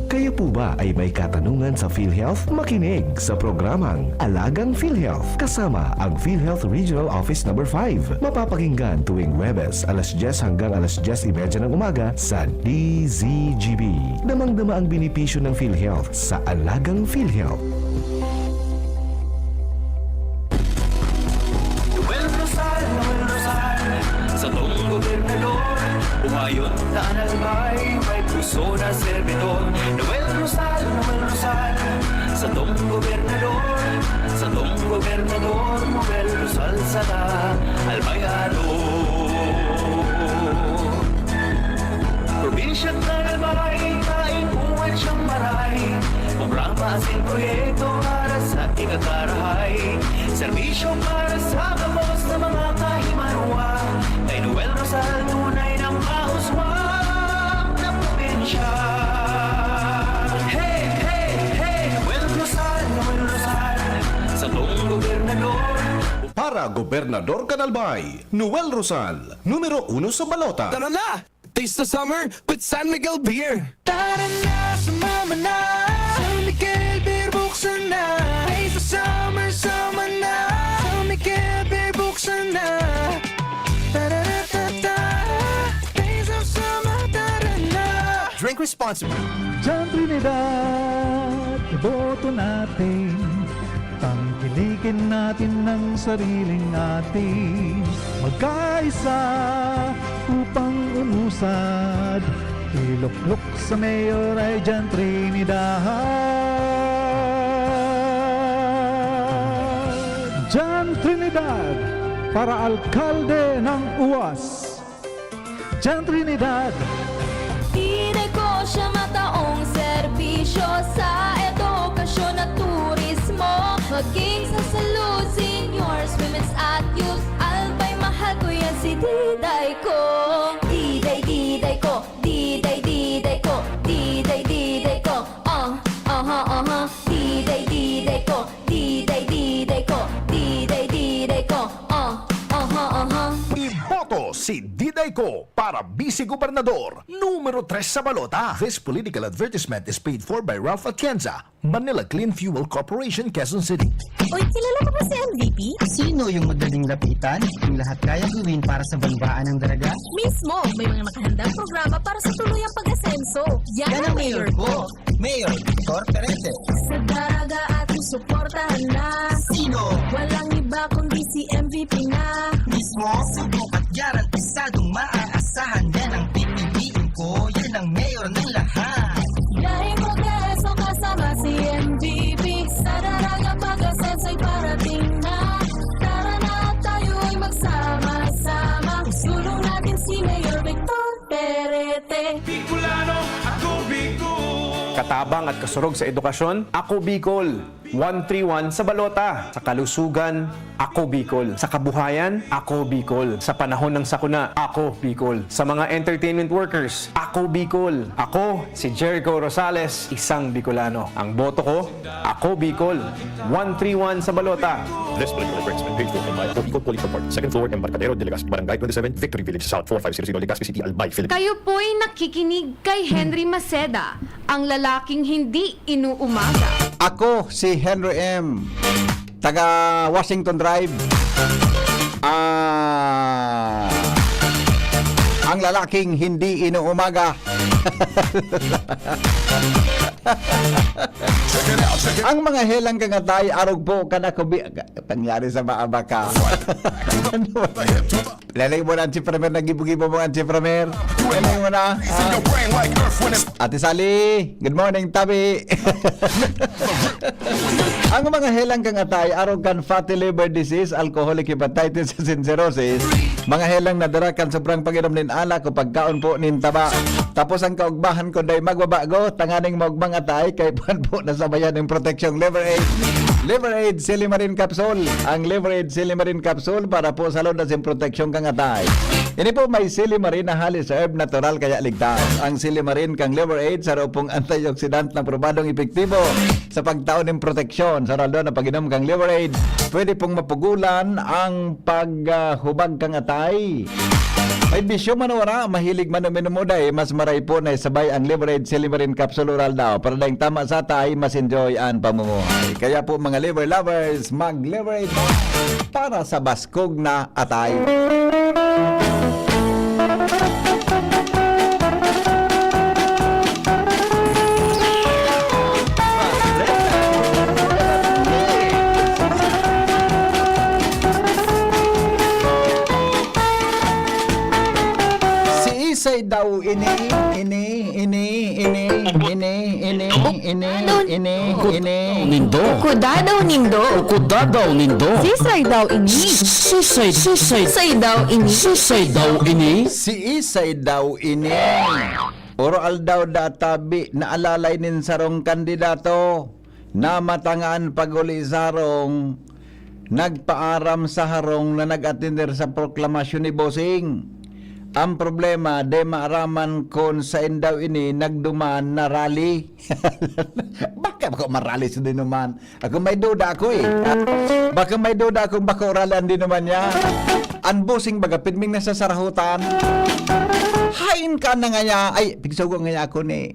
Kayo po ba ay may katanungan sa PhilHealth? Makinig sa programang Alagang PhilHealth kasama ang PhilHealth Regional Office Number five. Mapapakinggan tuwing Huwebes, alas dyes hanggang alas dyes y media ng umaga sa D Z G B. Damang-dama ang benepisyo ng PhilHealth sa Alagang PhilHealth. Noel Rosal, Noel Rosal, satong gobernador. Buhayon ta an Albay, may puso na serbidor. Noel Rosal, Noel Rosal, satong gobernador. Satong gobernador, Noel Rosal saka Albayano. Probinsya kan Albay, kain uwat siyang maray. Programa asin proyekto para sa ikakarahay. Serbisyo para sa gabos na mga kahimanwa. Kay Noel Rosal, tunay nang mauswang na probinsya. Hey, hey, hey, Noel Rosal, Noel Rosal, satong gobernador. Para gobernador kan Albay, Noel Rosal, numero uno sa balota. Tara na! Taste the summer with San Miguel Beer! Tara na, sumama na! San Miguel Beer, buksan na! Taste the summer, sama na! San Miguel Beer, buksan na! Tararatata! Taste of summer, tara na! Drink responsibly. Diyan Trinidad, iboto natin. Tangkilikin natin ang sariling atin. Magkaisa upang umusad. Iluklok sa mayor ay Diyan Trinidad. Diyan Trinidad para alkalde ng U A S. Diyan Trinidad. Diday ko siya mataong serbisyo sa edukasyon at turismo. Maging sa salud, seniors, women's at youth. Albay, mahal ko yan si Diday ko. Diday, Diday ko. Diday, Diday ko. Diday, Diday ko. Ah, aha, aha. Diday, Diday ko. Diday, Diday ko. Diday, Diday ko. Ah, aha, aha. Iboto si Diday ko para Vice Gobernador, numero tres sa balota. This political advertisement is paid for by Ralph Atienza, Manila Clean Fuel Corporation, Quezon City. Uy, kilala ko ba si M V P? Sino yung madaling lapitan? Yung lahat kaya gawin para sa banwaan ng Daraga? Mismo! May mga nakahandang programa para sa tuluyang pag-asenso. Yan ang mayor ko. Mayor Victor Perete. Sa Daraga ating suportahan na. Sino? Walang iba kundi si M V P na. Mismo? Subok at garantisadong maaasahan, yan ang pipiliin ko, yan ang mayor ng lahat. Dahil progreso kasama si M V P, sa Daraga pag-asenso'y parating na. Tara na at tayo'y magsama-sama, isulong natin si Mayor Victor Perete. Bicolano, ako Bicol. Katabang at kasurog sa edukasyon, ako Bicol. One three one sa balota. Sa kalusugan, ako Bicol. Sa kabuhayan, ako Bicol. Sa panahon ng sakuna, ako Bicol. Sa mga entertainment workers, ako Bicol. Ako si Jericho Rosales, isang Bicolano. Ang boto ko, ako Bicol. One three one sa balota. This political advertisement paid for by Ako Bicol Political Party, second floor, Embarcadero de Legazpi, Barangay twenty-seven, Victory Village South, four five zero zero, Legazpi City, Albay, Philippines. Kayo po'y nakikinig kay Henry Maceda, ang lalaki lalaking hindi inuumaga. Ako si Henry M, taga Washington Drive. Ah, ang lalaking hindi inuumaga. Ang mga helang kan atay, arog po kan ako bi-, pangyari sa maabaka. Ano ba? Lalay mo na ang Chief Premier, nagibo-gibo mo ang Chief Premier. Lalay mo na. Ah. Ate Sally, good morning, tabi. Ang mga helang kan atay, arog kan fatty liver disease, alcoholic hepatitis, cirrhosis, mga helang nadara kan sobrang pag-inom nin alak o pagkaon po nin taba. Tapos ang kaugmahan ko dai magbabago, tanganing maugmang atay, kay puan po nasabayan nin proteksyong Liver Aid. Liver Aid Silimarin Capsule. Ang Liver Aid Silimarin Capsule para po sa lunas in proteksyon kan atay. Ini po may silimarin na halis herb natural kaya ligtas. Ang silimarin kang Liver Aid, saro pong antioxidant na probadong epektibo sa pagtao nin proteksyon. Sa raldo na pag-inom kang Liver Aid, pwede pong mapugulan ang paghubag kang atay. May bisyo man o wala, mahilig man uminom o dai, mas maray po na isabay ang Liver Aid Silimarin Capsule Oral daw. Para daing tama sa atay, mas enjoy ang pamumuhay. Kaya po, mga liver lovers, mag-Liver Aid para sa baskog na atay. Si Isay daw ini, ini, ini, ini, ini, ini, ini, ini, Nindo. Ukudadaw nindo. Ukudadaw nindo. Sisay daw ini. Sisay, sisay. Sisay daw ini. Sisay daw ini. Si Isay daw ini. Oro aldaw da tabi, naalalay nin sarong kandidato na matangaan pag-uli sa harong, nagpaaram sa harong na nag-atender sa proklamasyon ni Bossing. Ang problema, di maaraman kun saen daw ini nagduman na rally. Baka ako marali sa dinuman. Ako may duda ako eh. Baka may duda akong bako rally ang dinuman niya. Ang Bossing baga, pidming nasa sarahutan. Hain ka na nga niya. Ay, pigsugo nga niya ako ni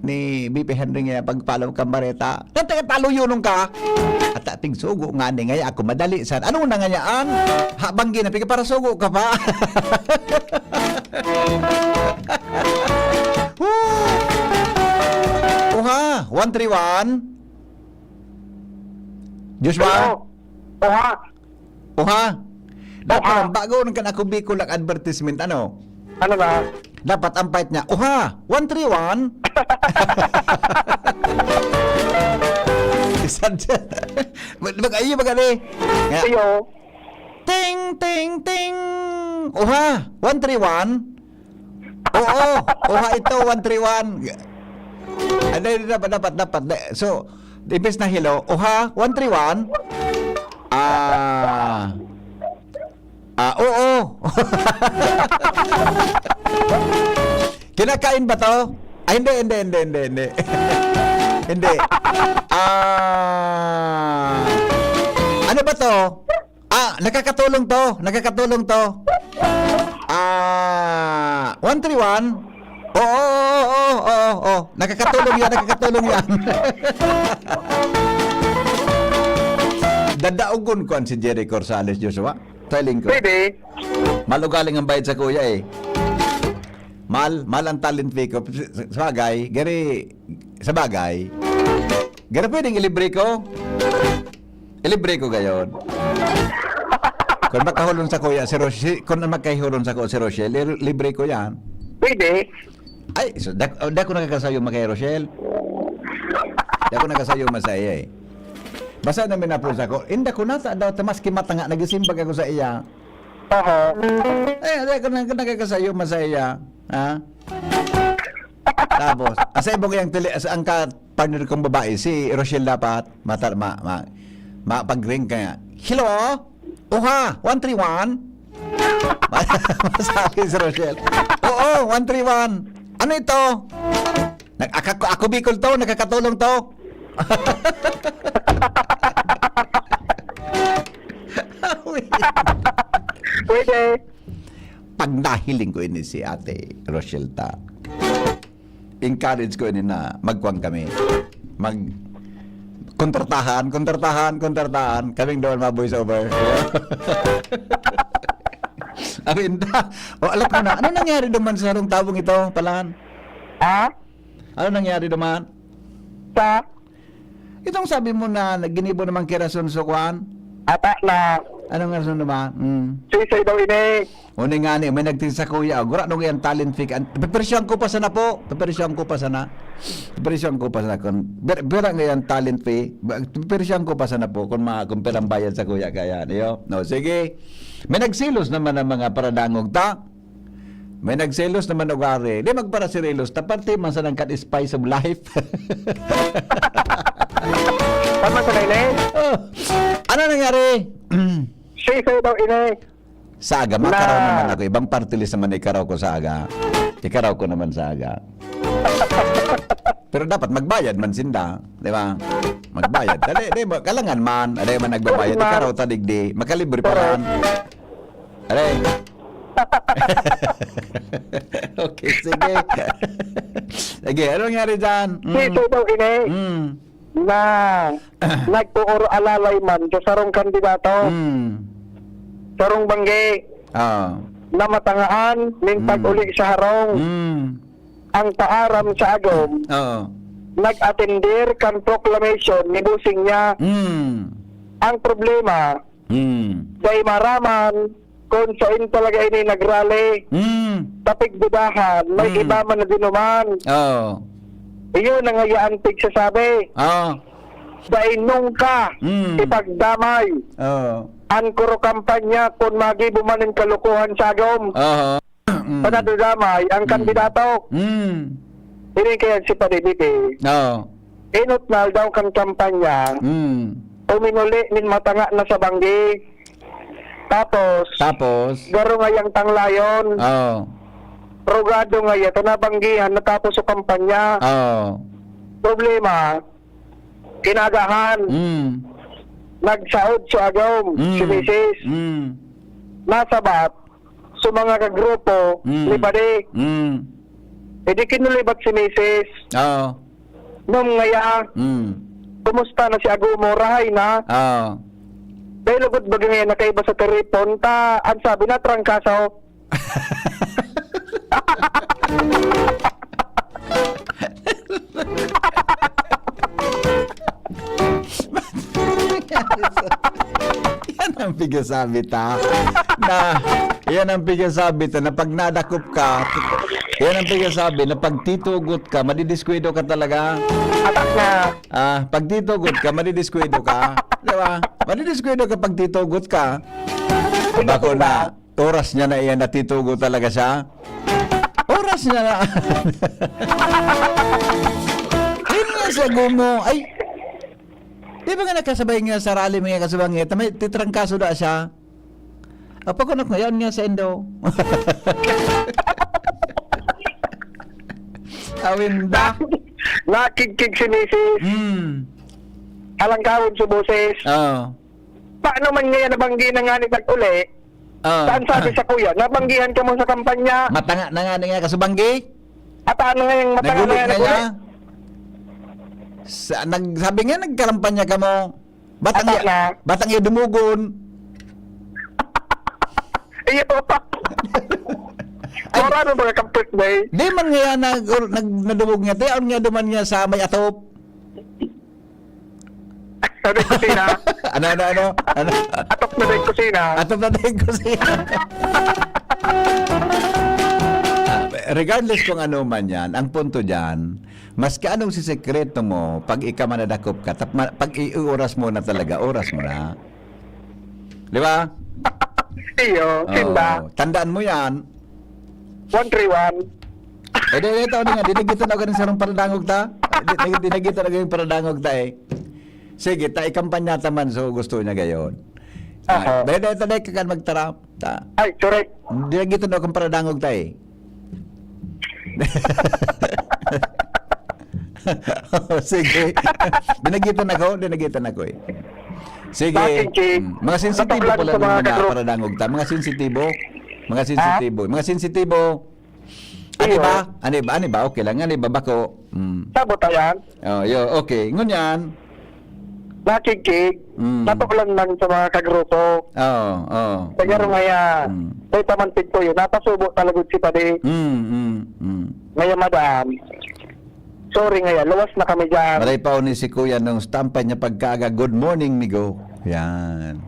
ni B P Henry nga pagpalaw kang bareta. Nang taga-taluyonon ka? At, ah, tigsugo nga ni ngaya ako madali san. Ano na ngayaan? Habang gina, piga para sugo ka pa. Woo! Oha, one three one. Joshua? Hello. Oha. Oha. Dapat Oha. Lang, bago nang kan ako Bicol ang advertisement, ano? Ano ba? Dapat ang fight niya, oha, one three one. Isad siya. Mag-, mag-, ayun, mag-, ano eh. Nga. Iyo. Ting, ting, ting. Oha, one three one. Oo, oha ito, one three one. Ano yun, dapat, dapat, dapat. So, imbes na hello, oha, one three one. Ah, ah, oo. Kinakain ba to? Ay, hindi, hindi, hindi, hindi, hindi. Hindi. Ah, ano ba to? Ah, nakakatulong to, nakakatulong to. Ah, one three one. Oo, oo, oo, oo, oo. Nakakatulong yan, nakakatulong yan. Dadaogon ko an si Jerry Corsales, Joshua. Telling ko. Pwede. Malugaling ang bayad sa kuya eh. Mal, mal ang talent fee ko. Sa, sa bagay, gari, sa bagay. Gari pwedeng ilibre ko. Ilibre ko gayon. Kung makahulon sa kuya, si Rochelle, kung makahulon sa ko, si Rochelle, li-, libre ko yan. Pwede. Ay, so, dak-, oh, dako nagkakasayo makay Rochelle. Dako nagkasayo masaya eh. Basta namin na po sa ko, inda ko nata daw, ta maski matanga, nagisimbag ako sa iya. Oho. Eh, dako na, nagkakasayo masaya. Ha? Tapos, asay mo kayang tili, as-, ang ka-, partner kong babae, si Rochelle dapat, matar-, ma-, ma-, mapag-ring ka nga. "Hello? Oha, one three one?" Masabi si Rochelle, "Oo, one three one. Ano ito?" Nag-, ako, ako Bicol to, nakakatulong to. Pwede. Pag nahiling ko ini si Ate Rochelle ta, encourage ko ini na magkuan kami. Mag-, kontratahan, kontratahan, kontratahan. Kaming duman ma-voice over. Aminda. O, alat mo na. Ano nangyari duman sa sarong tabong ito, Palan? Ha? Ano nangyari duman? Sa? Itong sabi mo na ginibo naman ki rason so kuan? Ata na. Anong rason naman? Mm. Sisay daw ini? O, ni nga ni, may nagtin sa kuya, "Gura nung yan talent fee." An-, pepersyohan ko pa sana po. Pepersyohan ko pa sana. Pepersyohan ko pa sana. Kung, ber-, bera nga yan talent fee. Ba-, pepersyohan ko pa sana po kung ma-, kung perang bayad sa kuya kaya. Iyo. No, sige. May nagselos naman ang mga paradangog ta. May nagselos naman ugari. Di magparasirelos ta. Parte man sa nang kat spice of life. Tama sa nene? Oh. Ano nangyari? Sisay daw ini? Sa aga, makaraw Na. naman ako. Ibang party list naman ikaraw ko sa aga. Ikaraw ko naman sa aga. Pero dapat magbayad man sinda, di ba? Magbayad. Dali, di ba? Kalangan man. Dali man nagbabayad. Correct, ma'am. Ikaraw ta digdi. Makalibre pa Correct. man. Dali. Okay, sige. Sige, ano nangyari dyan? Mm. Sisay daw ini? Mm. Na nagtuor alalay man sa sarong kandidato, Hmm. sarong banggi Ah. na matangaan nin Hmm. pag-uli sa harong. Hmm. Ang paaram sa agom, Oo. nag-atender kan proclamation ni bossing niya. Hmm. Ang problema, Hmm. dai maraman kun sain talaga ini nagrali. Hmm. Tapig dudahan, may Hmm. iba man na dinuman. Oo. Iyon ang hayaan pigsasabi. Oo. Dai nungka Hmm. ipagdamay Oo. an kuro kampanya kun magibo man nin kalokohan sa agom. Oo. Mm. Panadadamay ang Mm. kandidato. Mm. Ini kaya si Padi Bibi. Oo. Inutnal daw kan kampanya. Mm. Uminuli nin matanga na sa banggi. Tapos, Tapos? garo ngayang tanglayon. Oo. Rogado ngaya, ta nabanggihan, natapos sa kampanya. Oo. Problema, kinagahan, Mm. nagsaod sa agom, Mm. si misis. Mm. Nasabat, sa mga kagrupo, Mm. ni Padi. Mm. E di kinulibat si misis. Oo. Nung ngaya, Mm. kumusta na si agomo? Rahay na? Oo. Dahil lugod baga ngayon nakaiba sa teripon, ta, ang sabi na, trangkaso. Yan ang pigasabi ta. Na, yan ang pigasabi ta na pag nadakop ka, yan ang pigasabi na pag titugot ka, madidiskwento ka talaga. Atak na. Ah, pag titugot ka, madidiskwento ka. Di ba? Madidiskwento ka pag titugot ka. Bako na. Oras niya na iyan, natitugo talaga siya. Oras niya na. Yun nga sa gumo. Ay, di ba nga nakasabay nga sa rally mga kasubang ito, may titrangkaso na siya. Apa ko na ngayon nga sa Indo. Awinda. Nakigkig si misis. Hmm. Alang kawon si boses. Oo. Paano man ngayon nabanggi na nga ni tag-uli? Ah, Saan sabi ah. sa kuya? Nabanggihan ka mo sa kampanya? Matanga na nga niya kasubanggi? At ano nga yung matanga Nagulit na yan na siya? Sa, nag, sabi nga, nagkarampanya ka mo. Batang Ata ya, na. Batang ya dumugon. Iyo pa. Ay. Mura na mga kampit na eh. Di man nga yan nag, nag, nadumog nga. Di, aon nga duman nga sa may atop. Ano yung kusina? Ano, ano, ano? Ano? Atop na ba yung kusina? Atop na ba yung kusina? Ah, regardless kung ano man yan, ang punto dyan, maski anong sisekreto mo, pag ika manadakop ka, tap-, ma-, pag i-oras mo na talaga, oras mo na. Di ba? Iyo, Oo. Simba. Tandaan mo yan. One three one. Eh, di, ito, di nga, dinagitan ako rin sarong paradangog ta. Di, di, dinagitan ako yung paradangog ta eh. Sige, ta, ikampanya ta man, so gusto niya gayon. Ah, Aha. Dahil, dahil, dahil, kakan magtarap. Ta. Ay, correct. Dinagitan ako ng paradangog ta eh. Sige. Dinagitan ako, dinagitan ako eh. Sige. Bakit, Chief? Mm, mga sensitibo Patok lang pala sa ng mga mga kagrupo. Paradangog ta. Mga sensitibo. Mga Ha? sensitibo. Mga sensitibo. Ani ba? Iyo. Ani ba? Ani ba? Okay lang. Ani ba? Bako. Mm. Sabot, ayan. Oh, yo, okay. Ngunyan. Nakigkig. Mm. Natuklaw lang sa mga kagrupo. Oo, oo. Kaya Mm. ngaya, Mm. may pamantig ko yun. Napasubo talaga si Padi. Mm, mm, mm. Ngaya, madam. Sorry ngaya. Luwas na kami dyan. Maray pa ni si Kuya nung stampay niya pagkaaga, "Good morning, migo." Yan.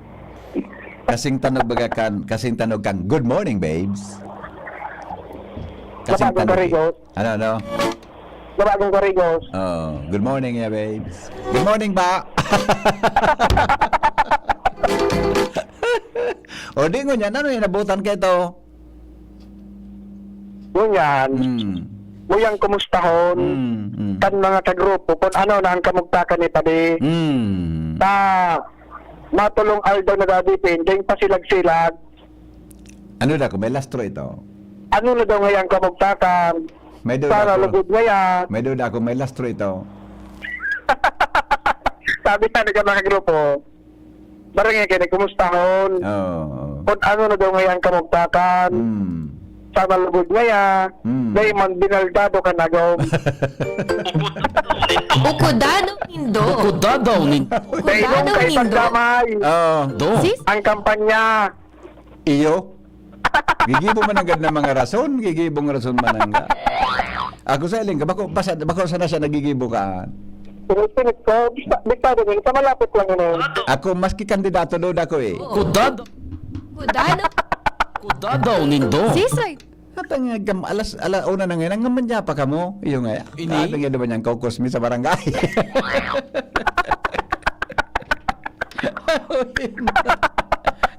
Kasing tanog baga kan, kasing tanog kan, "Good morning, babes." Kasing Mabagong tanog. Karigos. Ano, ano? Mabagong Karigos. Oh, good morning, yeah, babes. Good morning, ba? O, di ngunyan, ano yung nabutan ka ito? Ngunyan, Mm. muyang kumustahon Mm, mm. kan mga kagrupo kung ano na ang kamugtakan ni Padi. Mm. Ta, matulong aldaw na dati, pinding pasilag-silag. Ano na kung may lastro ito? Ano na daw ngayang kamugtakan? May duda Sana ako. Lugod ngaya. May duda ako, may lastro ito. Sabi nga ni ka mga kagrupo, barangay kayo, kumustahon? Oo, oo. Kung ano na daw ngayang kamugtakan? Hmm. Sana lugod ngaya. Hmm. Dahil man binaldado ka na, Gom. Ukudado nindo. Ukudado nin- Dahil Ukudado nung kay nindo. Pagdamay, Oo. Do. Sis? Ang kampanya. Iyo? Gigibo man nanggad na mga rason, gigibong rason man nangga. Ako sa iling ka, bako, basa, bako sana siya nagigibo ka. Pinit-pinit ko, basta, basta din, sa malapit lang yun eh. Ako, maski kandidato, duda ko eh. Kudado. Kudado. Kudado, nindo. Sisay. At ang gam-, alas, ala una na ngayon, ang gamanya pa kamo. Iyo nga, Ini? Sabi nga naman niyang kokos mi sa barangay.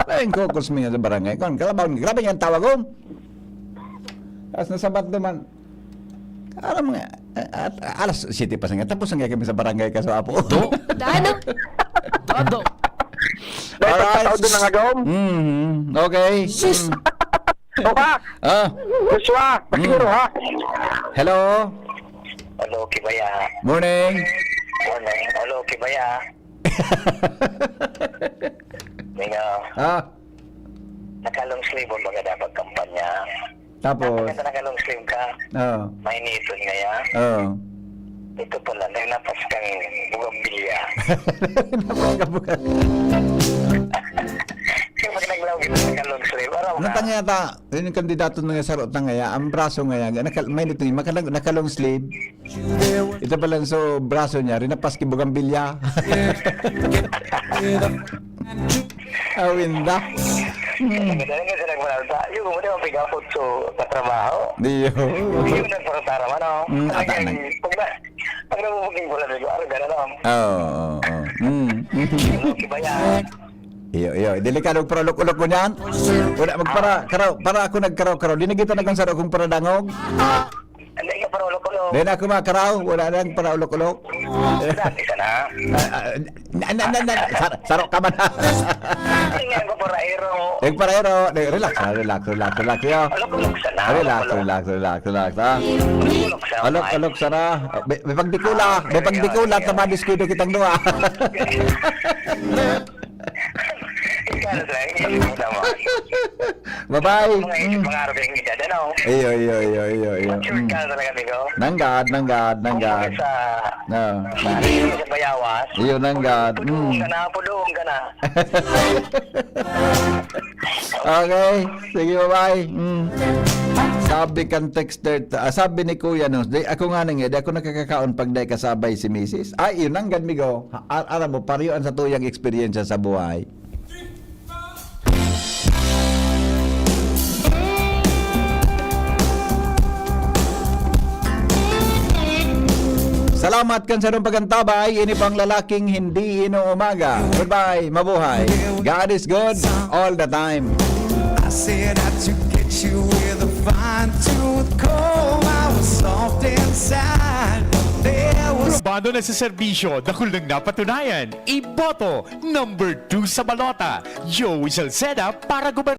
Lain kokos mi nga sa barangay. Kon, kalabaw, grabe nga ang tawag, oh. Tapos nasabat naman. Alam nga, at, alas siyete pa sa nga. Tapos nga kami sa barangay, kaso apo. Do? Dado. Dado. May Alright. Pagkataon doon na nga, Dom. Mm, okay. Sus. Mm. O ba? Ah. Joshua, Mm. siguro, ha? Hello? Hello, Kibaya. Morning. Morning. Hello, Kibaya. Ninyo, Ah. Naka-long sleeve ang mga dapat kampanya. Tapos? Dapat ka naka-long sleeve ka. Oo. Mainiton ngaya. Oo. Ito pala, nagnapas kang bugambilya. Napas ka bugambilya. Kaya pag naglaw kita, naka-long sleeve, araw ka. Natang yata, yun yung kandidato na nga sa Rotang ngaya, ang braso ngaya, naka-, may nito, maka-, naka-long sleeve. Ito pala so braso niya, rinapas ki bugambilya. Awinda. Hmm. Ang ganda nga sila magmalta. Yung mo naman pigapot so katrabaho. Diyo. Yung nagparutara man, oh. Mm, Talagang, ata na. Pag na, pag namumuging ko lang, digo, ano, gano'n, oh. Oo, oo, oo. Mm. Ano, kiba yan? Iyo, iyo. Delikado para ulok-ulok ko niyan. Wala, magpara, karaw, para ako nagkaraw-karaw. Di na kita nagkansar akong paradangog. Hindi ka para ulok-ulok. Dahil ako makaraw, wala nang para ulok-ulok. Dati ka na. Ah, ah, na, na, na, na, sar-, sarok ka man. Hindi nga ako para ero. Nagparaero, na, relax na, relax, relax, relax, yo. Ulok-ulok sana, Relax, ulok-ulok. relax, relax, relax, ha? Ulok-ulok sana, Alok, ay. alok sana. May, may pagdikula, Ah, may okay, pagdikula, okay. Tama, diskuido kitang duwa. Ikaw na sa akin, hindi mo naman. Bye-bye. Mga isip, Mm. mga araw yung edad, ano? Iyo, iyo, iyo, iyo, iyo. Mature Mm. ka na talaga, amigo. Nanggad, nanggad, nanggad. Kumbaga sa, No. sa, sa bayawas. Iyo, nanggad. Pudong Mm. ka na, pudong ka na. Okay. Sige, bye-bye. Mm. Sabi kan texter, ah, sabi ni Kuya, no, "Di, ako nga nang, di ako nakakakaon pag di kasabay si misis." Ay, yun, nanggad, migo. A-, aram mo, pariyo an sa tuyang eksperyensya sa buhay. Salamat kan sarong pagantabay, ini pang lalaking hindi inuumaga. Goodbye, mabuhay. God is good all the time. I said I should get you with a fine tooth comb. I was soft inside, but there was Probado na sa serbisyo, dakul nang napatunayan. Iboto, number two sa balota, Joey Salceda para gober-